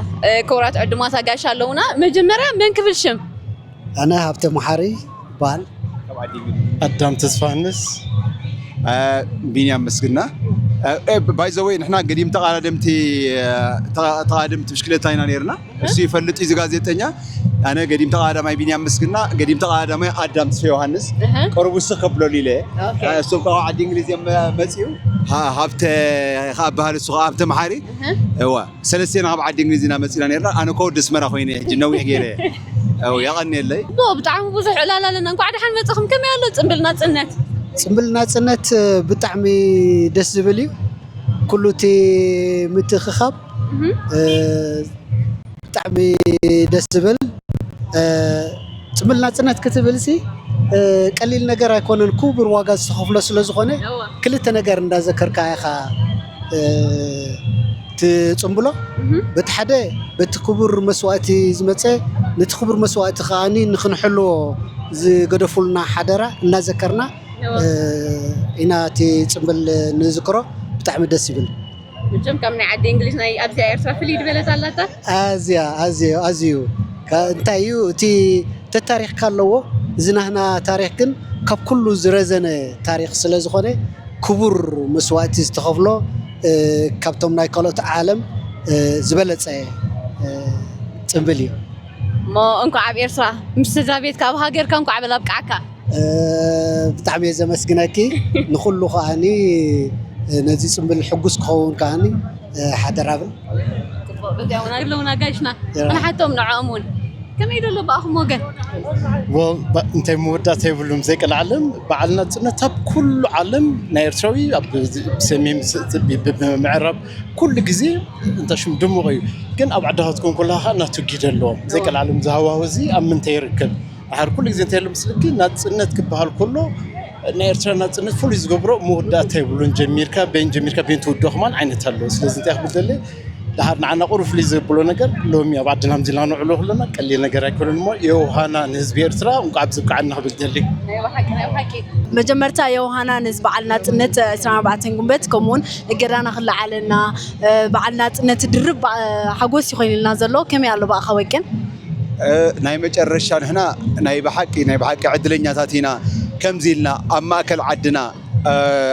ክቡራት ዕዱማት ኣጋይሽ ኣለዉና። መጀመርያ መን ክብል ሽም? ኣነ ሃብተ መሓሪ ይበሃል። ኣዳም ተስፋንስ። ቢንያም መስግና። ባይዘወይ ንሕና ገዲም ተቓዳደምቲ ተቓደምቲ ብሽክለታ ኢና ነርና። እሱ ይፈልጥ እዩ፣ እዚ ጋዜጠኛ። ኣነ ገዲም ተቓዳማይ ቢንያም ምስግና፣ ገዲም ተቓዳማይ ኣዳም ተስፋ ዮሃንስ። ቅርቡ ስኽ ከብለሉ ኢለ። እሱ ከዓ ዓዲ እንግሊዝ እዮም መፅኡ። ሃብተ ከዓ በሃል፣ እሱ ከዓ ሃብተ መሓሪ። እዋ ሰለስቴና ካብ ዓዲ እንግሊዝ ኢና መፂና ነርና። ኣነ ከ ወዲ ኣስመራ ኮይነ ሕጂ ነዊሕ ገይረ። ያቐንየለይ። ብጣዕሚ ብዙሕ ዕላል ኣለና። እንኳዕ ደሓን መፅኹም። ከመይ ኣሎ ፅምብል ናፅነት? ፅምብል ናፅነት ብጣዕሚ ደስ ዝብል እዩ። ኩሉ እቲ ምትእኽኻብ ብጣዕሚ ደስ ዝብል። ፅምብል ናፅነት ክትብል ሲ ቀሊል ነገር ኣይኮነን፣ ክቡር ዋጋ ዝተኸፍሎ ስለ ዝኾነ። ክልተ ነገር እንዳዘከርካ ኢኻ ትፅምብሎ። በቲ ሓደ በቲ ክቡር መስዋእቲ ዝመፀ፣ ነቲ ክቡር መስዋእቲ ከዓኒ ንክንሕልዎ ዝገደፉልና ሓደራ እናዘከርና ኢና እቲ ፅምብል ንዝክሮ። ብጣዕሚ ደስ ይብል። መቸም ካብ ናይ ዓዲ እንግሊዝ ናይ ኣብዚኣ ኤርትራ ፍልይ ዝበለት ኣላታ። ኣዝያ ኣዝዩ ኣዝዩ እንታይ እዩ እቲ ተታሪኽካ ኣለዎ። እዚ ናህና ታሪኽ ግን ካብ ኩሉ ዝረዘነ ታሪኽ ስለ ዝኾነ ክቡር መስዋእቲ ዝተኸፍሎ፣ ካብቶም ናይ ካልኦት ዓለም ዝበለፀ ፅምብል እዩ። እሞ እንኳዕ ኣብ ኤርትራ ምስ ስድራ ቤትካ ኣብ ሃገርካ እንኳዕ በል ኣብቅዓካ። ብጣዕሚ እየ ዘመስግነኪ። ንኩሉ ከዓኒ ነዚ ፅምብል ሕጉስ ክኸውን ከዓኒ ሓደራ ብል። ኣለውና ጋይሽና፣ ክንሓቶም ንዕኦም እውን ከመይ ደሎ ብኣኹም ወገን? እንታይ መወዳእታ የብሉም። ዘይቀልዓለም በዓል ናፅነት ኣብ ኩሉ ዓለም ናይ ኤርትራዊ ኣብ ሰሜን ምዕራብ ኩሉ ግዜ እንተሽም ድሙቕ እዩ። ግን ኣብ ዓድኻትኩም ከለኻ ናቱ ጊደ ኣለዎም። ዘይቀልዓለም ዝሃዋሁ እዚ ኣብ ምንታይ ይርከብ? ድሓር ኩሉ ግዜ እንታይ ኣሎ ምስልኪ ናፅነት ክበሃል ከሎ ናይ ኤርትራ ናፅነት ፍሉይ ዝገብሮ መወዳእታ የብሉን። ጀሚርካ በይን ጀሚርካ በይን ትውድኦ ከማን ዓይነት ኣለዎ። ስለዚ እንታይ ክብል ደለ ድሓር ንዓና ቁሩብ ፍሉይ ዘብሎ ነገር ሎሚ ኣብ ዓድና ምዚልና ንውዕሎ ከለና ቀሊል ነገር ኣይኮነን። እሞ የውሃና ንህዝቢ ኤርትራ እንቋዕ ኣብዚ ብቅዓና ክብል ደሊ። መጀመርታ የውሃና ንዚ በዓል ናፅነት ዕስራን ኣርባዕተን ጉንበት ከምኡውን እገዳና ክለዓለና በዓል ናፅነት ድርብ ሓጎስ ይኮይንልና ዘሎ። ከመይ ኣሎ ብኣኻ ወገን? ናይ መጨረሻ ንሕና ናይ ብሓቂ ናይ ብሓቂ ዕድለኛታት ኢና። ከምዚ ኢልና ኣብ ማእከል ዓድና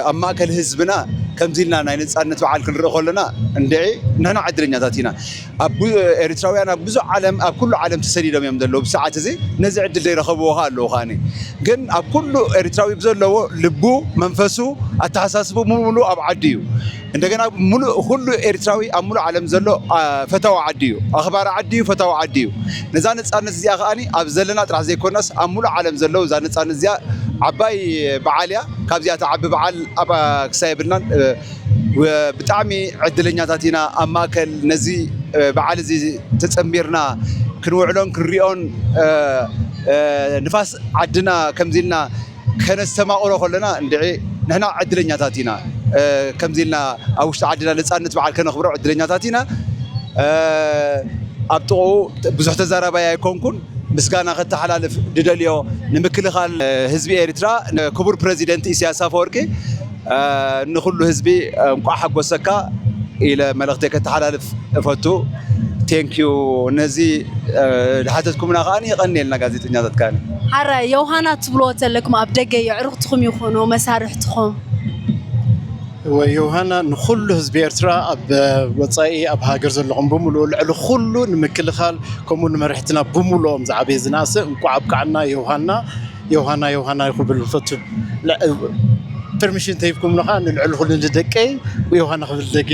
ኣብ ማእከል ህዝብና ከምዚ ኢልና ናይ ነፃነት በዓል ክንርኢ ከለና እንድዒ ንሕና ዕድለኛታት ኢና። ኣብ ኤርትራውያን ኣብ ብዙሕ ዓለም ኣብ ኩሉ ዓለም ተሰዲዶም እዮም ዘለዉ። ብሰዓት እዚ ነዚ ዕድል ዘይረኸብዎ ከ ኣለዉ ከዓኒ። ግን ኣብ ኩሉ ኤርትራዊ ብዘለዎ ልቡ መንፈሱ ኣተሓሳስቡ ሙሉ ኣብ ዓዲ እዩ። እንደገና ሙሉእ ኩሉ ኤርትራዊ ኣብ ሙሉእ ዓለም ዘሎ ፈታዊ ዓዲ እዩ፣ ኣኽባሪ ዓዲ እዩ፣ ፈታዊ ዓዲ እዩ። ነዛ ነፃነት እዚኣ ከዓኒ ኣብ ዘለና ጥራሕ ዘይኮነስ ኣብ ሙሉእ ዓለም ዘለዉ እዛ ነፃነት እዚኣ ዓባይ በዓል እያ። ካብዚኣ ትዓቢ በዓል ኣብ ክሳይ የብልናን። ብጣዕሚ ዕድለኛታት ኢና ኣብ ማእከል ነዚ በዓል እዚ ተፀሚርና ክንውዕሎን ክንሪኦን ንፋስ ዓድና ከምዚ ኢልና ከነስተማቕሮ ከለና እንድዒ ንሕና ዕድለኛታት ኢና። ከምዚ ኢልና ኣብ ውሽጢ ዓድና ነፃነት በዓል ከነኽብሮ ዕድለኛታት ኢና። ኣብ ጥቕኡ ብዙሕ ተዛራባይ ኣይኮንኩን። ምስጋና ከተሓላልፍ ድደልዮ ንምክልኻል ህዝቢ ኤርትራ፣ ክቡር ፕረዚደንት ኢሳያስ ኣፈወርቂ ንኹሉ ህዝቢ እንቋዕ ሓጎሰካ ኢለ መልእኽተይ ከተሓላልፍ እፈቱ። ቴንኪዩ። ነዚ ድሓተትኩምና ከዓ የቐንየልና ጋዜጠኛታት ከዓ። ሓራይ ዮሃና ትብልዎ ዘለኩም ኣብ ደገ የዕሩኽትኹም ይኹኑ መሳርሕትኹም? ዮሃና ንኹሉ ህዝቢ ኤርትራ ኣብ ወፃኢ ኣብ ሃገር ዘለኹም ብምሉኡ ልዕሊ ኩሉ ንምክልኻል ከምኡ ንመርሕትና ብምሉኦም ዝዓበየ ዝነኣሰ እንኳዕ ኣብቃዓና። ዮሃና ዮሃና ዮሃና ክብል ፈቱ። ፐርሚሽን ተሂብኩም ነኻ ንልዕሊ ኩሉ ንደቀይ ዮሃና ክብል ደገ።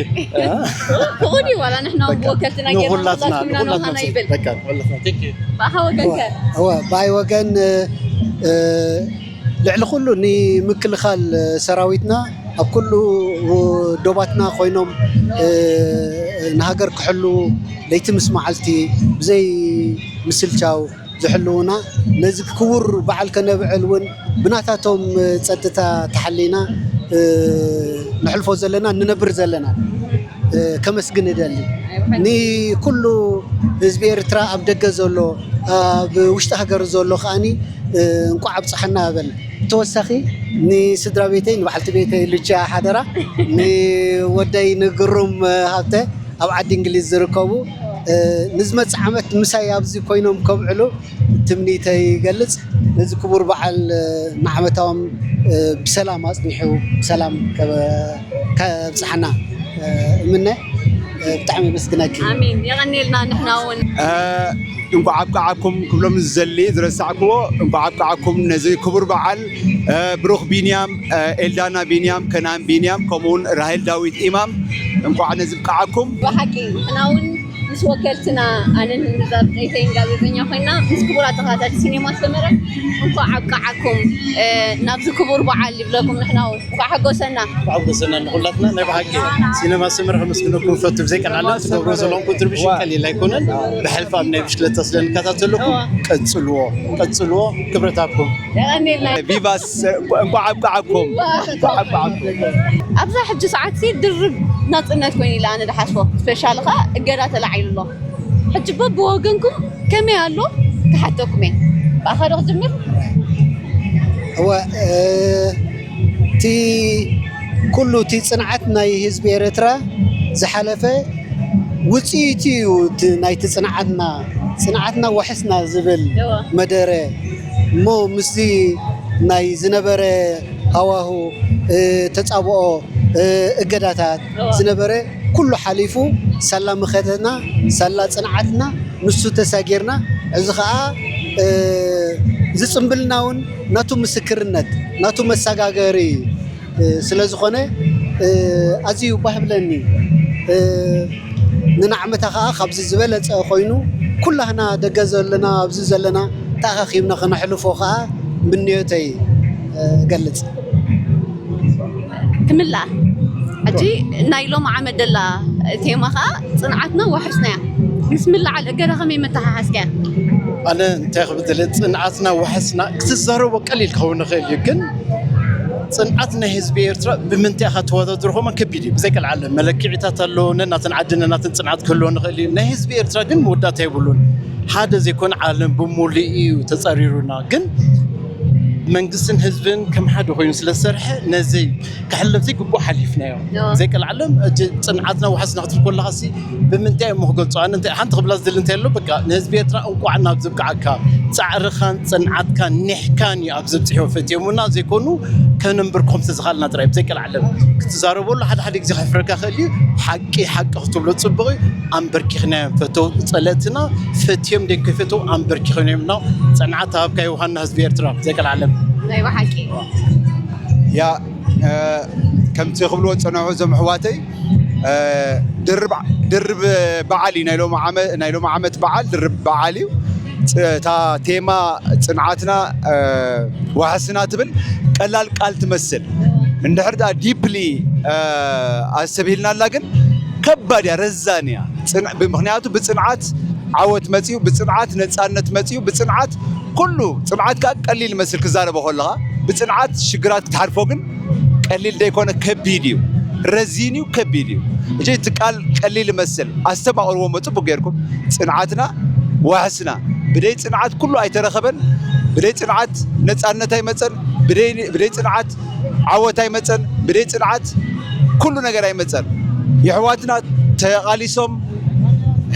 ፍቑድ እዩ ዋላ ንሕና ወከልትና ጌርና ንኹላትና ንኹላትና ንዮሃና ይብል። በቃ ንኹላትና። Thank you። ብኣኻ ወገንከ? እወ ብኣይ ወገን ልዕሊ ኩሉ ንምክልኻል ሰራዊትና ኣብ ኩሉ ዶባትና ኮይኖም ንሃገር ክሕልዉ ለይቲ ምስ መዓልቲ ብዘይ ምስልቻው ዝሕልዉና ነዚ ክቡር በዓል ከነብዕል እውን ብናታቶም ፀጥታ ተሓሊና ነሕልፎ ዘለና ንነብር ዘለና ከመስግን እደሊ። ንኩሉ ህዝቢ ኤርትራ ኣብ ደገ ዘሎ ኣብ ውሽጢ ሃገር ዘሎ ከዓኒ እንቋዕ ኣብፀሐና እብል። ተወሳኺ ንስድራ ቤተይ ንበዓልቲ ቤተይ ልጃ ሓደራ ንወደይ ንግሩም ሃብተ ኣብ ዓዲ እንግሊዝ ዝርከቡ፣ እ፣ ንዝመጽእ ዓመት ምሳይ ኣብዚ ኮይኖም ከብዕሉ ትምኒተይ ይገልጽ። ነዚ ክቡር በዓል፣ እ፣ ንዓመታዎም፣ እ፣ ብሰላም ኣጽኒሑ ብሰላም ከበ-፣ ከብጽሓና፣ እ፣ እምነ። እ፣ ብጣዕሚ የመስግነኪ። ኣሜን። የቐንየልና ንሕና እውን። እ፣ እንኳዕ ኣብቃዓኩም ክብሎም ዝደሊ ዝረሳዕክዎ፣ እንኳዕ ኣብቃዓኩም ነዚ ክቡር በዓል፣ እ፣ ብሩኽ ቢንያም፣ እ፣ ኤልዳና ቢንያም፣ ከናን ቢንያም፣ ከምኡውን ራሄል ዳዊት ኢማም፣ እንኳዕ ነዚ ብቃዓኩም። ብሓቂ ንሕና እውን ምስ ወከልትና፣ ኣነን ጋዜጠይተይን ጋዜጠኛ ኮይና፣ ምስ ክቡራት ተኸታተልቲ ሲኔማ ሰመረ እንኳዕ ኣብቃዓኩም፣ እ፣ ናብዚ ክቡር በዓል ይብለኩም። ንሕና እውን እንኳዕ ሓጎሰና። እንኳዕ ሓጎሰና ንኹላትና። ናይ ብሓቂ ሲነማ ሰመረ ከመስግነኩም እፈቱ። ብዘይ ቀልዓለም ትገብርዎ ዘለኹም ኮንትሪቢሽን ቀሊል ኣይኮነን። ብሕልፊ ኣብ ናይ ብሽክለታ ስለ ንከታተለኩም ቀጽልዎ፣ ቀጽልዎ። ክብረት ኣብኩም። የቐንየልና። ቪቫ ስ-፣ እንኳዕ ኣብቃዓኩም። እንኳዕ ኣብቃዓኩም። ኣብዛ ሕጂ ሰዓት ሲ ድርብ ናጽነት ኮይኑ ኢለ ኣነ ዝሓስቦ። ስፔሻሊ ኸኣ እገዳ ተላዒሉ ኣሎ። ሕጂ በብወገንኩም ከመይ ኣሎ ክሓተኩም እየ። ብኣኻ ዶ ክጅምር? እወ፣ እ፣ እቲ ኩሉ እቲ ጽንዓት ናይ ህዝቢ ኤርትራ ዝሓለፈ ውጽኢቱ እዩ። እቲ ናይቲ ጽንዓትና፣ ጽንዓትና ወሕስና ዝብል እወ። መደረ እሞ ምስዚ ናይ ዝነበረ ሃዋሁ፣ እ፣ ተጻብኦ፣ እ፣ እገዳታት እወ። ዝነበረ ኩሉ ሓሊፉ ሳላ መኸተና፣ ሳላ ጽንዓትና ንሱ ተሳጊርና። እዚ ኸኣ፣ እ፣ ዝጽምብልና እውን ናቱ ምስክርነት፣ ናቱ መሰጋገሪ፣ እ፣ ስለ ዝኾነ፣ እ፣ ኣዝዩ ባህ ብለኒ። እ፣ ንናዕመታ ኸኣ ካብዚ ዝበለጸ ኮይኑ ኩላህና ደገ ዘለና ኣብዚ ዘለና ተኣኻኺብና ከነሕልፎ ኸኣ ምንዮተይ፣ እ፣ እገልጽ። ክምላእ። ሕጂ ናይ ሎም ዓመት ደላ ቴማ ኸኣ ጽንዓትና ዋሕስና እያ። ምስ ምልዓል እገዳ ከመይ መተሓሓዝካያ? ኣነ እንታይ ክብል ደለ፣ ጽንዓትና ዋሕስና ክትዛረቦ ቀሊል ክኸውን ይኽእል እዩ፣ ግን ጽንዓት ናይ ህዝቢ ኤርትራ ብምንታይ ኢኻ ተወዳድሮ? ከማን ከቢድ እዩ። ብዘይ ቀልዓለም መለክዒታት ኣለዎ። ነናትን ዓድን ነናትን ጽንዓት ክህልዎ ንኽእል እዩ። ናይ ህዝቢ ኤርትራ ግን መወዳእታ የብሉን። ሓደ ዘይኮነ ዓለም ብምሉእ እዩ ተጸሪሩና። ግን መንግስትን ህዝብን ከም ሓደ ኮይኑ ስለ ዝሰርሐ ነዚ ክሕለፍ ዘይግብኦ ሓሊፍናዮ። ዮ። ዘይቀልዓለም፣ እቲ ጽንዓትና ዋሕስና ክትብል ከለኻሲ ብምንታይ እሞ ክገልጾ? ኣነ እንታይ ሓንቲ ክብላ ዝደሊ እንታይ ኣሎ፣ በቃ ንህዝቢ ኤርትራ እንቋዕ ናብ ዝብቅዓካ፣ ጻዕርኻን ጽንዓትካን ኒሕካን እዩ ኣብ ዘብጽሕዮ ፈትዮሙና ዘይኮኑ ከነንብርኮም ተዝኻልና ጥራይ። ብዘይቀልዓለም ክትዛረበሉ ሓደ ሓደ ግዜ ከሕፍረካ ክእል እዩ። ሓቂ ሓቂ ክትብሎ ጽቡቕ እዩ። ኣንበርኪኽናዮም ፈተው ጸለእትና ፈትዮም ደይ ከይፈተው ኣንበርኪኽናዮም ነው። ጽንዓት ተሃብካ ዮሃና ህዝቢ ኤርትራ ዘይቀልዓለም። ናይ ብሓቂ። ያ፣ እ፣ ከምቲ ክብልዎ ዝጸንሑ እዞም ኣሕዋተይ፣ እ፣ ድርብ፣ ድርብ በዓል እዩ። ናይ ሎሚ ዓመ-፣ ናይ ሎሚ ዓመት በዓል ድርብ በዓል እዩ። ጽ-፣ እታ ቴማ ጽንዓትና፣ እ፣ ዋሕስና ትብል ቀላል ቃል ትመስል። እንድሕር ደኣ ዲፕሊ፣ እ፣ ኣስተብሂልናላ ግን ከባድ እያ፣ ረዛን እያ። ጽን-፣ ብ-፣ ምኽንያቱ ብጽንዓት ዓወት መጺኡ፣ ብጽንዓት ነጻነት መጺኡ፣ ብጽንዓት ኩሉ፣ ጽንዓት ከኣ ቀሊል ይመስል ክዛረቦ ከለኻ፣ ብጽንዓት ሽግራት ክትሓልፎ ግን ቀሊል ዘይኮነ ከቢድ እዩ። ረዚን እዩ፣ ከቢድ እዩ። እጂ እቲ ቃል ቀሊል ይመስል፣ ኣስተማቕርዎ እሞ ጽቡቕ ጌርኩም። ጽንዓትና ዋሕስና። ብደይ ጽንዓት ኩሉ ኣይተረኸበን። ብደይ ጽንዓት ነጻነት ኣይመጸን። ብደይ፣ ብደይ ጽንዓት ዓወት ኣይመጸን። ብደይ ጽንዓት ኩሉ ነገር ኣይመጸን። የሕዋትና ተቓሊሶም፣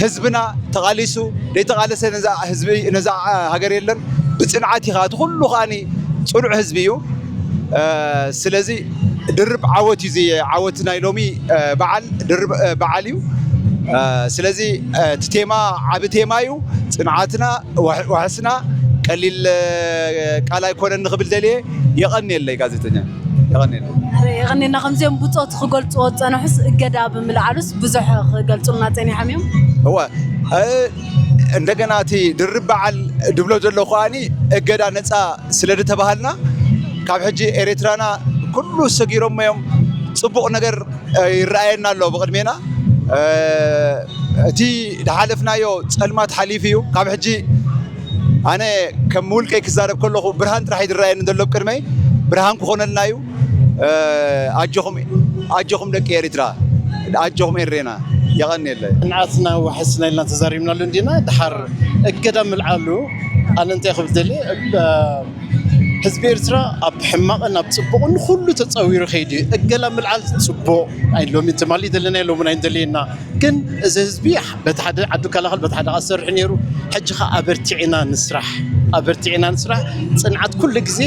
ህዝብና ተቓሊሱ፣ ዘይተቓለሰ ነዛ ህዝቢ፣ ነዛ ሃገር የለን። ብጽንዓት ኢኻ፣ እቲ ኩሉ ከኣኒ ጽኑዕ ህዝቢ እዩ። እ፣ ስለዚ ድርብ ዓወት እዩ፣ እዚ ዓወት ናይ ሎሚ፣ እ፣ በዓል ድርብ፣ እ፣ በዓል እዩ። እ፣ ስለዚ፣ እ፣ እቲ ቴማ ዓቢ ቴማ እዩ። ጽንዓትና፣ ዋሕ-፣ ዋሕስና ቀሊል፣ እ፣ ቃል ኣይኮነን ንኽብል ደልየ። የቐንየለይ ጋዜጠኛ፣ የቐንየለይ። ኣረ፣ የቐንየልና። ከምዚኦም ብጾት ክገልጽዎ ዝጸንሑስ እገዳ ብምልዓሉስ ብዙሕ ክገልጹልና ጸኒሖም እዮም። እወ፣ እ፣ እንደገና እቲ ድርብ በዓል ድብሎ ዘለኹ ከኣኒ እገዳ ነጻ ስለ ዝተባሃልና ካብ ሕጂ ኤርትራና ኩሉ ሰጊሮሞ እዮም። ጽቡቕ ነገር፣ እ፣ ይረኣየና ኣሎ ብቕድሜና። እ፣ እቲ ዝሓለፍናዮ ጸልማት ሓሊፉ እዩ። ካብ ሕጂ ኣነ ከም ውልቀይ ክዛረብ ከለኹ ብርሃን ጥራሕ እዩ ዝረኣየኒ ዘሎ ኣብ ቅድመይ። ብርሃን ክኾነልና እዩ። እ፣ ኣጆኹም፣ ኣጆኹም ደቂ ኤርትራ፣ ኣጆኹም ኤሬና። የቐንየለይ። ጽንዓትና ዋሕስና ኢልና ተዛሪብናሉ እንዲና። ድሓር እገዳ ምልዓሉ ኣነ እንታይ ክብል ደልየ፣ እ፣ ህዝቢ ኤርትራ ኣብ ሕማቕን ኣብ ጽቡቕን ኩሉ ተጸዊሩ ከይዱ እዩ። እገላ ምልዓል ጽቡቕ ኣይ ሎሚ ትማሊ ደለና ሎምን ኣይንደልየና። ግን እዚ ህዝቢ በቲ ሓደ ዓዱ ከላኸል በቲ ሓደ ኣሰርሑ ነይሩ። ሕጂ ኸ ኣበርቲዕና ንስራሕ፣ ኣበርቲዕና ንስራሕ። ጽንዓት ኩሉ ግዜ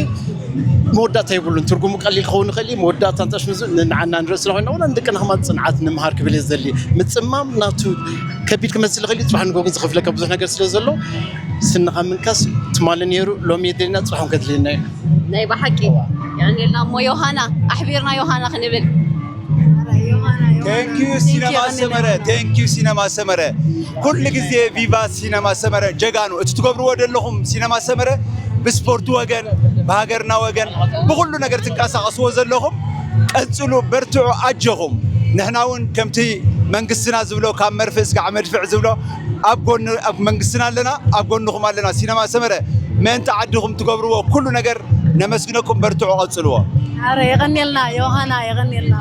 መወዳእታ የብሉን። ትርጉሙ ቀሊል ክኸውን ይኽእል እዩ። መወዳእታ እንተሽ ንዓና ንርኢ ስለ ኮይና ንደቅና ከማን ጽንዓት ንምሃር ክብል እየ ዝደሊ። ምጽማም ናቱ ከቢድ ክመስል ይኽእል እዩ። ጽባሕ ንጎ ግን ዝኸፍለካ ብዙሕ ነገር ስለ ዘሎ ስንኻ ምንካስ ትማሊ ነይሩ ሎሚ የድልየና ጽባሕ እውን ከድልየና እዩ። ናይ ብሓቂ የቐንየልና እሞ ዮሃና ኣሕቢርና ዮሃና ክንብል Thank you ሲነማ ሰመረ፣ thank you ሲነማ ሰመረ። ኩሉ ግዜ ቪቫ ሲነማ ሰመረ ጀጋኑ። እቲ ትገብርዎ ዘለኹም ሲነማ ሰመረ ብስፖርት ወገን፣ ብሃገርና ወገን፣ ብኩሉ ነገር ትንቀሳቀስዎ ዘለኹም ቀጽሉ፣ በርትዑ፣ ኣጆኹም። ንሕና እውን ከምቲ መንግስትና ዝብሎ ካብ መርፍእ እስካዕ መድፍዕ ዝብሎ ኣብ ጎኒ ኣብ መንግስትና ኣለና፣ ኣብ ጎንኹም ኣለና። ሲነማ ሰመረ ምእንቲ ዓድኹም ትገብርዎ ኩሉ ነገር ነመስግነኩም፣ በርትዑ፣ ቀጽልዎ። ኣረ የቐንየልና ዮሃና የቐንየልና።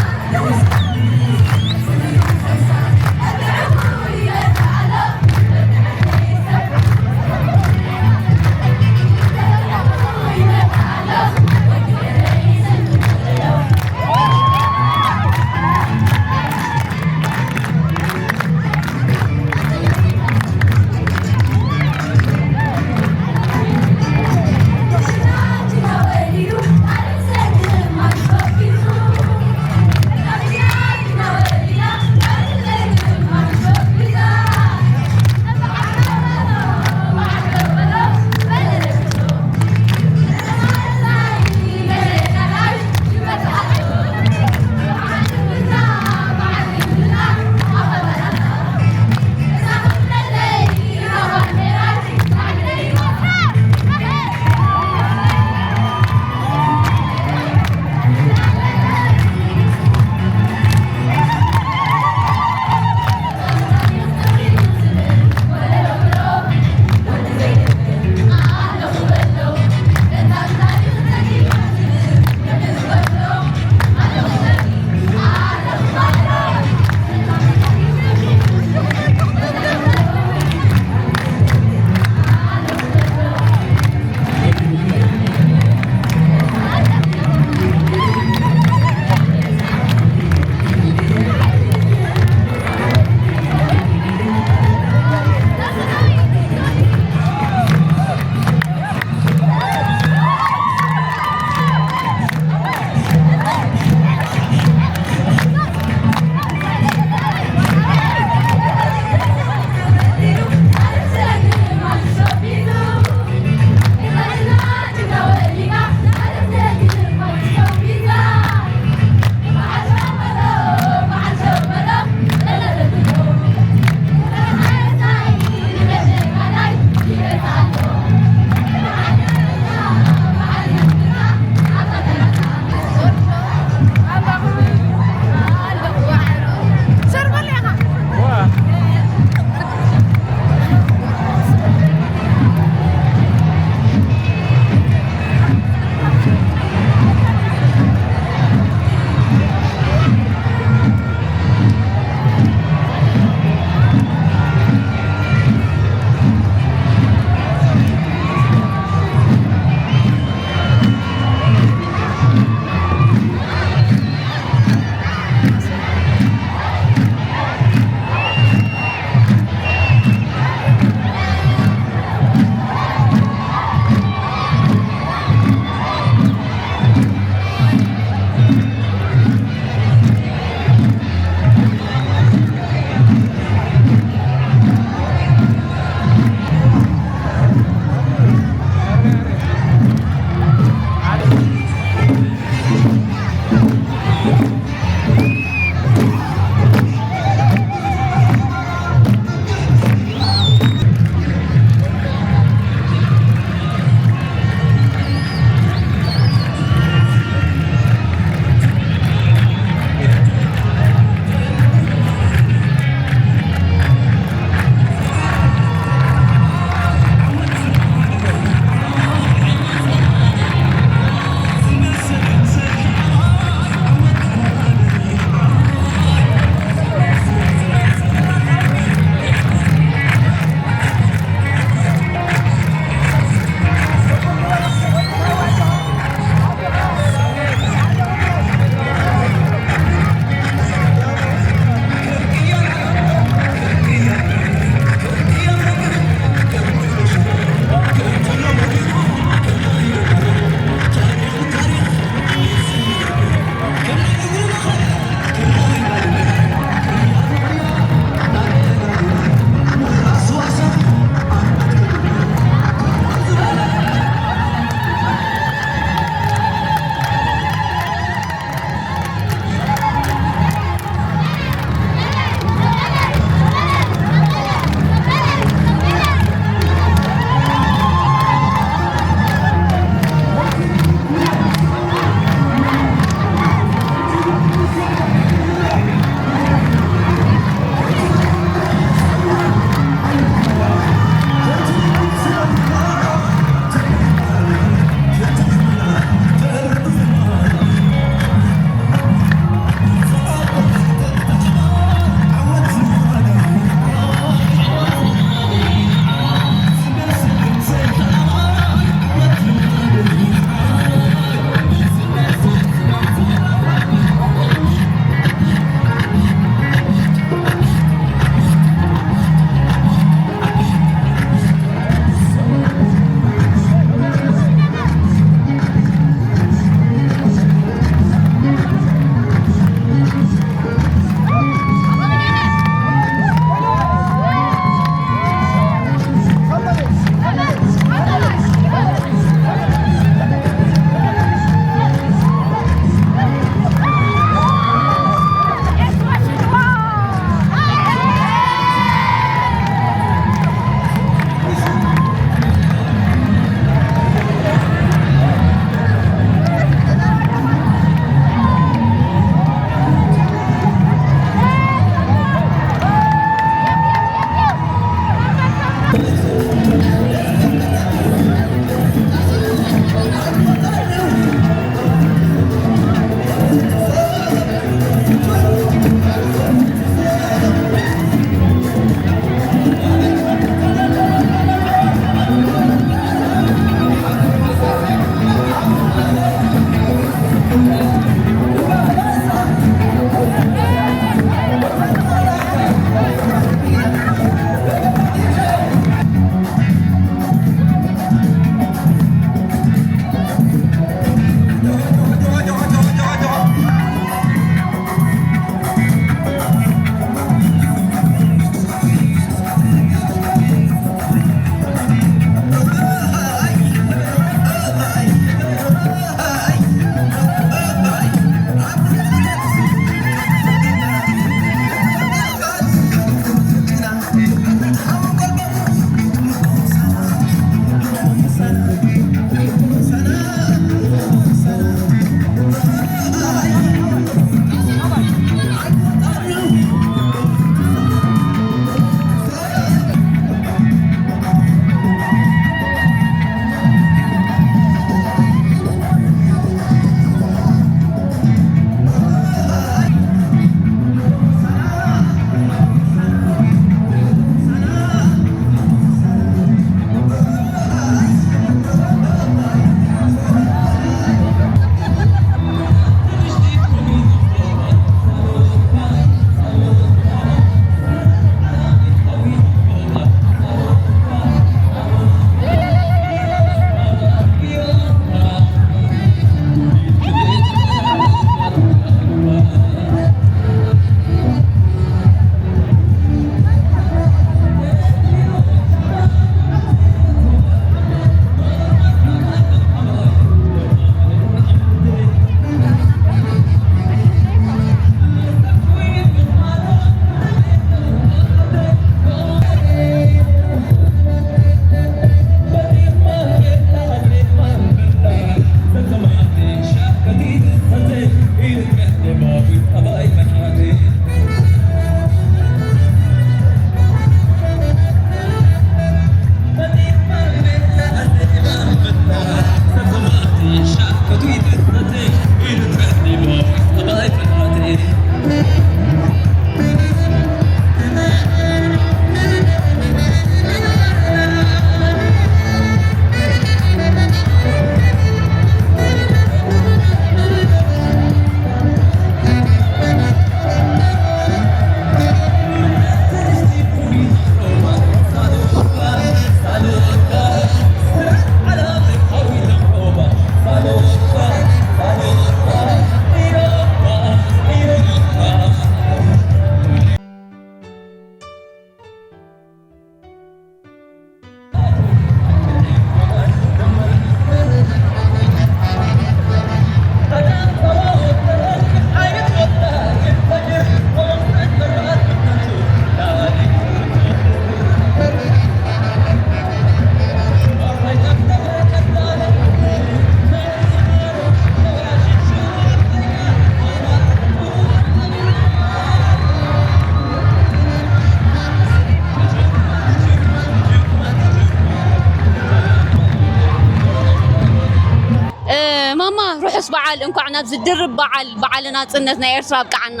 እማ ርሑስ በዓል፣ እንኳዕ ናብዚ ድርብ በዓል፣ በዓለ ናጽነት ናይ ኤርትራ ኣብቅዓና።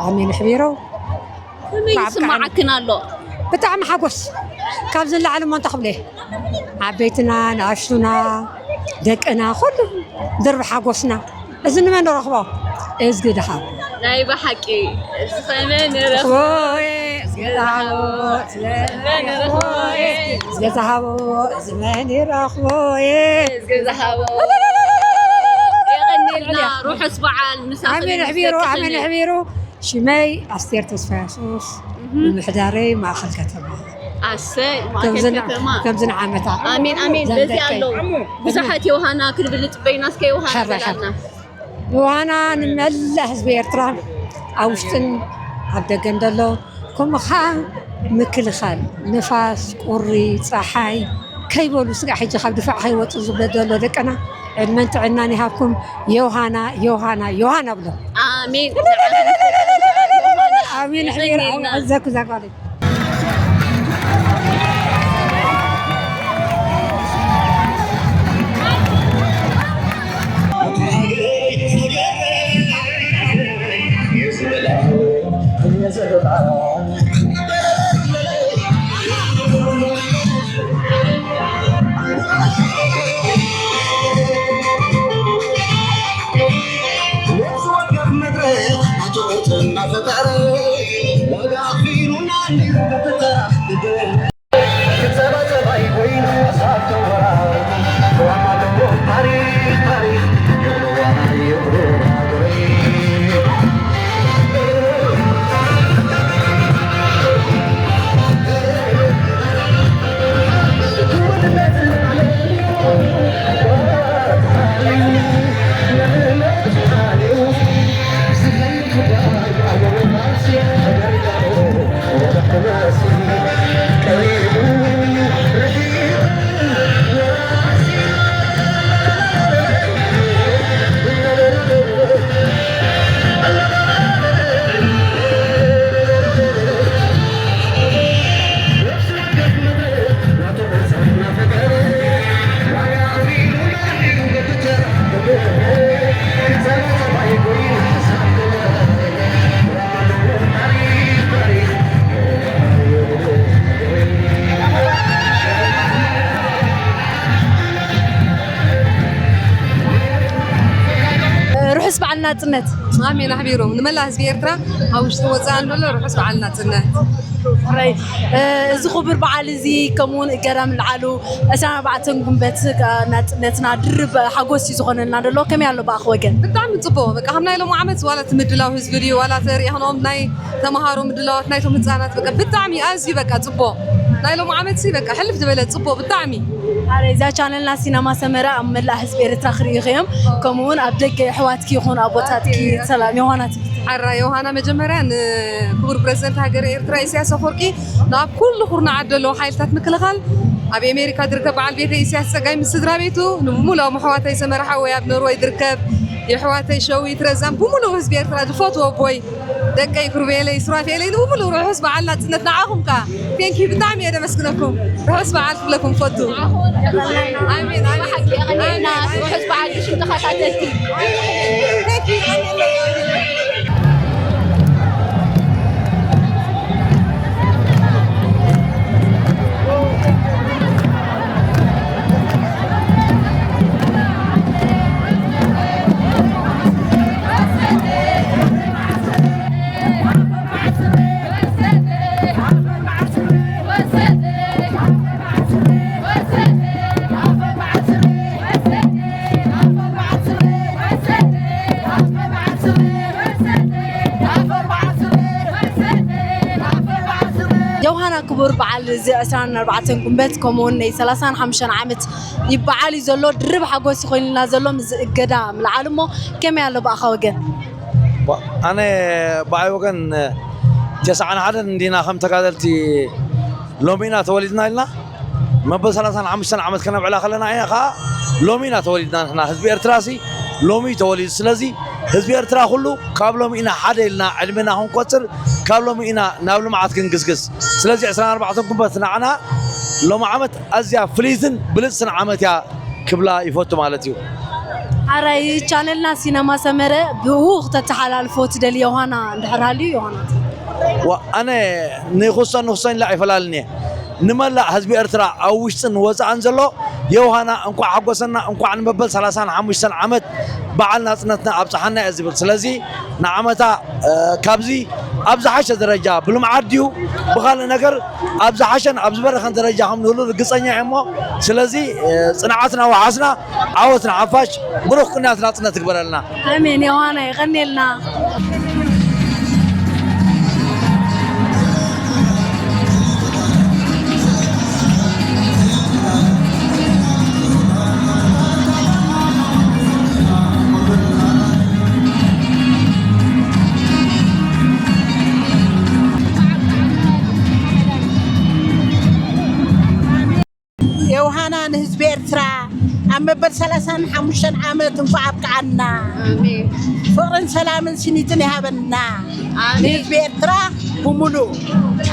ኣሜን። ኣሕቢሮ ከመይ ይስምዓክን ኣሎ? ብጣዕሚ ሓጎስ፣ ካብዚ ንላዕሊ እሞ እንታይ ክብለ? ዓበይትና፣ ንኣሽቱና፣ ደቅና፣ ኩሉ ድርብ ሓጎስና። እዚ ንመን ንረኽቦ? እዝጊ ደሃቦ። ናይ ብሓቂ፣ እዚ ኸመይ ንረኽቦ? ኦይ፣ እዝጊ ደሃቦ፣ እዝጊ ደሃቦ፣ እዝጊ ደሃቦ፣ እዚ መን ይረኽቦ? እዝጊ ደሃቦ። የቐንየልና፣ ርሑስ በዓል፣ ምሳኺ ኣሜን። ኣሕቢሩ፣ ኣሜን። ኣሕቢሩ። ሽመይ ኣስቴር ተስፋ የሱስ፣ ምምሕዳረይ ማእኸል ከተማ። ኣሰይ፣ ማእከል ከምዚ ን-፣ ከተማ። ከምዚ ንዓመታ። ኣሜን፣ ኣሜን። ዘምደቀይ። በዚ ኣሎ። ብዙሓት ዮሃና ክንብል ጽበይና፣ እስከ ዮሃና ሕራይ፣ በላልና። ሕራይ። ዮሃና ንመላእ ህዝቢ ኤርትራ ኣብ ውሽጥን ኣብ ደገን ዘሎ፣ ከምኡ ኸዓ ምክልኻል፣ ንፋስ፣ ቁሪ፣ ጸሓይ ከይበሉ ስጋዕ ሕጂ ካብ ድፋዕ ከይወጹ ዝብለ ዘሎ ደቅና ዕድመን ጥዕናን ይሃብኩም። ዮሃና፣ ዮሃና፣ ዮሃና ብሎ። ኣሜን። ኣሜን። ኣሜን። የቐንየልና። ኣዘኩ ዛጓለይ። ርሑስ በዓል ናጽነት። ኣሜን። ኣሕቢሩ ንመላእ ህዝቢ ኤርትራ ኣብ ውሽጥን ወጻእን ዘሎ ርሑስ በዓል ናጽነት። ሕራይ፣ እ፣ እዚ ክቡር በዓል እዚ ከምኡ እውን እገዳ ምልዓሉ ዕስራን ኣርባዕተን ጉንበት፣ እ፣ ናጽነትና ድርብ ሓጎስ እዩ ዝኾነልና ዘሎ። ከመይ ኣሎ ብኣኺ ወገን? ብጣዕሚ ጽቡቕ። በቃ፣ ከም ናይ ሎሚ ዓመት ዋላ እቲ ምድላው ህዝቢ ድዩ፣ ዋላ እቲ ርኢኽንኦም ናይ ተምሃሮ ምድላዋት ናይቶም ህጻናት፣ በቃ፣ ብጣዕሚ ኣዝዩ፣ በቃ፣ ጽቡቕ። ናይ ሎሚ ዓመት ሲ፣ በቃ፣ ሕልፍ ዝበለ ጽቡቕ ብጣዕሚ። ኣረ፣ እዛ ቻነልና ሲነማ ሰመራ ኣብ መላእ ህዝቢ ኤርትራ ክርእዩኺ እዮም። ከምኡ እውን ኣብ ደገ ኣሕዋትኪ ይኹን ኣቦታትኪ ሰላም ዮሃና ትብል። ሓራ ዮሃና፣ መጀመርያ ንክቡር ፕረዚደንት ሃገረ ኤርትራ ኢሳያስ ኣፈወርቂ፣ ናብ ኩሉ ኩርናዓት ዘለዉ ሓይልታት ምክልኻል፣ ኣብ ኣሜሪካ ዝርከብ በዓል ቤተ ኢሳያስ ጸጋይ ምስ ስድራ ቤቱ፣ ንብሙሉኦም ኣሕዋተይ ሰመራ ሓወይ ኣብ ኖርወይ ዝርከብ፣ የሕዋተይ ሸዊት ረዛን፣ ብሙሉእ ህዝቢ ኤርትራ ዝፈትዎ ኣቦይ፣ ደቀይ ኩርቤለይ፣ ሱራፌለይ፣ ንብሙሉእ ርሑስ በዓል ናጽነት ንዓኹም ከኣ። ቴንኪዩ፣ ብጣዕሚ እየ ደመስግነኩም። ርሑስ በዓል ክብለኩም ፈቱ። ኣሜን፣ ኣሜን። ብሓቂ የቐንየልና። ኣሜን፣ ኣሜን። ርሑስ በዓል ብሽም ተኸታተልቲ። ቴንኪዩ፣ ኣሜን። ዮሃና ክቡር በዓል እዚ ዕስራን ኣርባዕተን ጉንበት ከምኡውን ናይ ሰላሳን ሓሙሽተን ዓመት ይበዓል እዩ ዘሎ። ድርብ ሓጎስ ይኾይንልና ዘሎ ምስ እገዳ ምልዓል እሞ ከመይ ኣሎ ብኣኻ ወገን? ባ-፣ ኣነ ብኣይ ወገን ተስዓን ሓደን እንዲና ከም ተጋደልቲ ሎሚ ኢና ተወሊድና ኢልና መበል ሰላሳን ሓሙሽተን ዓመት ከነብዕላ ከለና ኢና ኸዓ ሎሚ ኢና ተወሊድና ንሕና ህዝቢ ኤርትራ ሲ ሎሚ እዩ ተወሊዱ። ስለዚ ህዝቢ ኤርትራ ኩሉ ካብ ሎሚ ኢና ሓደ ኢልና ዕድሜና ክንቆጽር ካብ ሎሚ ኢና ናብ ልምዓት ክንግስግስ። ስለዚ ዕስራን ኣርባዕተን ጉንበት ንዓና ሎሚ ዓመት ኣዝያ ፍልይትን ብልጽትን ዓመት እያ ክብላ ይፈቱ ማለት እዩ። ሓራይ ቻነልና ሲነማ ሰመረ ብኡ ክተተሓላልፎ ትደሊ ዮሃና እንድሕር ሃልዩ ዮሃና። ኣነ ንክሶን ንክሶን ኢላ ኣይፈላልን እየ። ንመላእ ህዝቢ ኤርትራ ኣብ ውሽጥን ወፃእን ዘሎ ዮሃና እንኳዕ ሓጎሰና፣ እንኳዕ ንመበል ሰላሳን ሓሙሽተን ዓመት በዓል ናፅነትና ኣብፀሓና እየ ዝብል። ስለዚ ንዓመታ ካብዚ ኣብ ዝሓሸ ደረጃ ብልምዓት ድዩ ብካልእ ነገር ኣብ ዝሓሸን ኣብ ዝበረኸን ደረጃ ከም ንህሉ ርግፀኛ እየ። እሞ ስለዚ ፅንዓትና ወሓስና ዓወት ንሓፋሽ። ብሩኽ ቅንያት ናፅነት ይግበረልና። ኣሜን። ዮሃና የቐኔልና። የውሃና ንህዝቢ ኤርትራ ኣብ መበል ሰላሳን ሓሙሽተን ዓመት እንኳዕ ኣብቅዓና። ፍቕርን ሰላምን ስኒትን ይሃበና ንህዝቢ ኤርትራ ብምሉእ።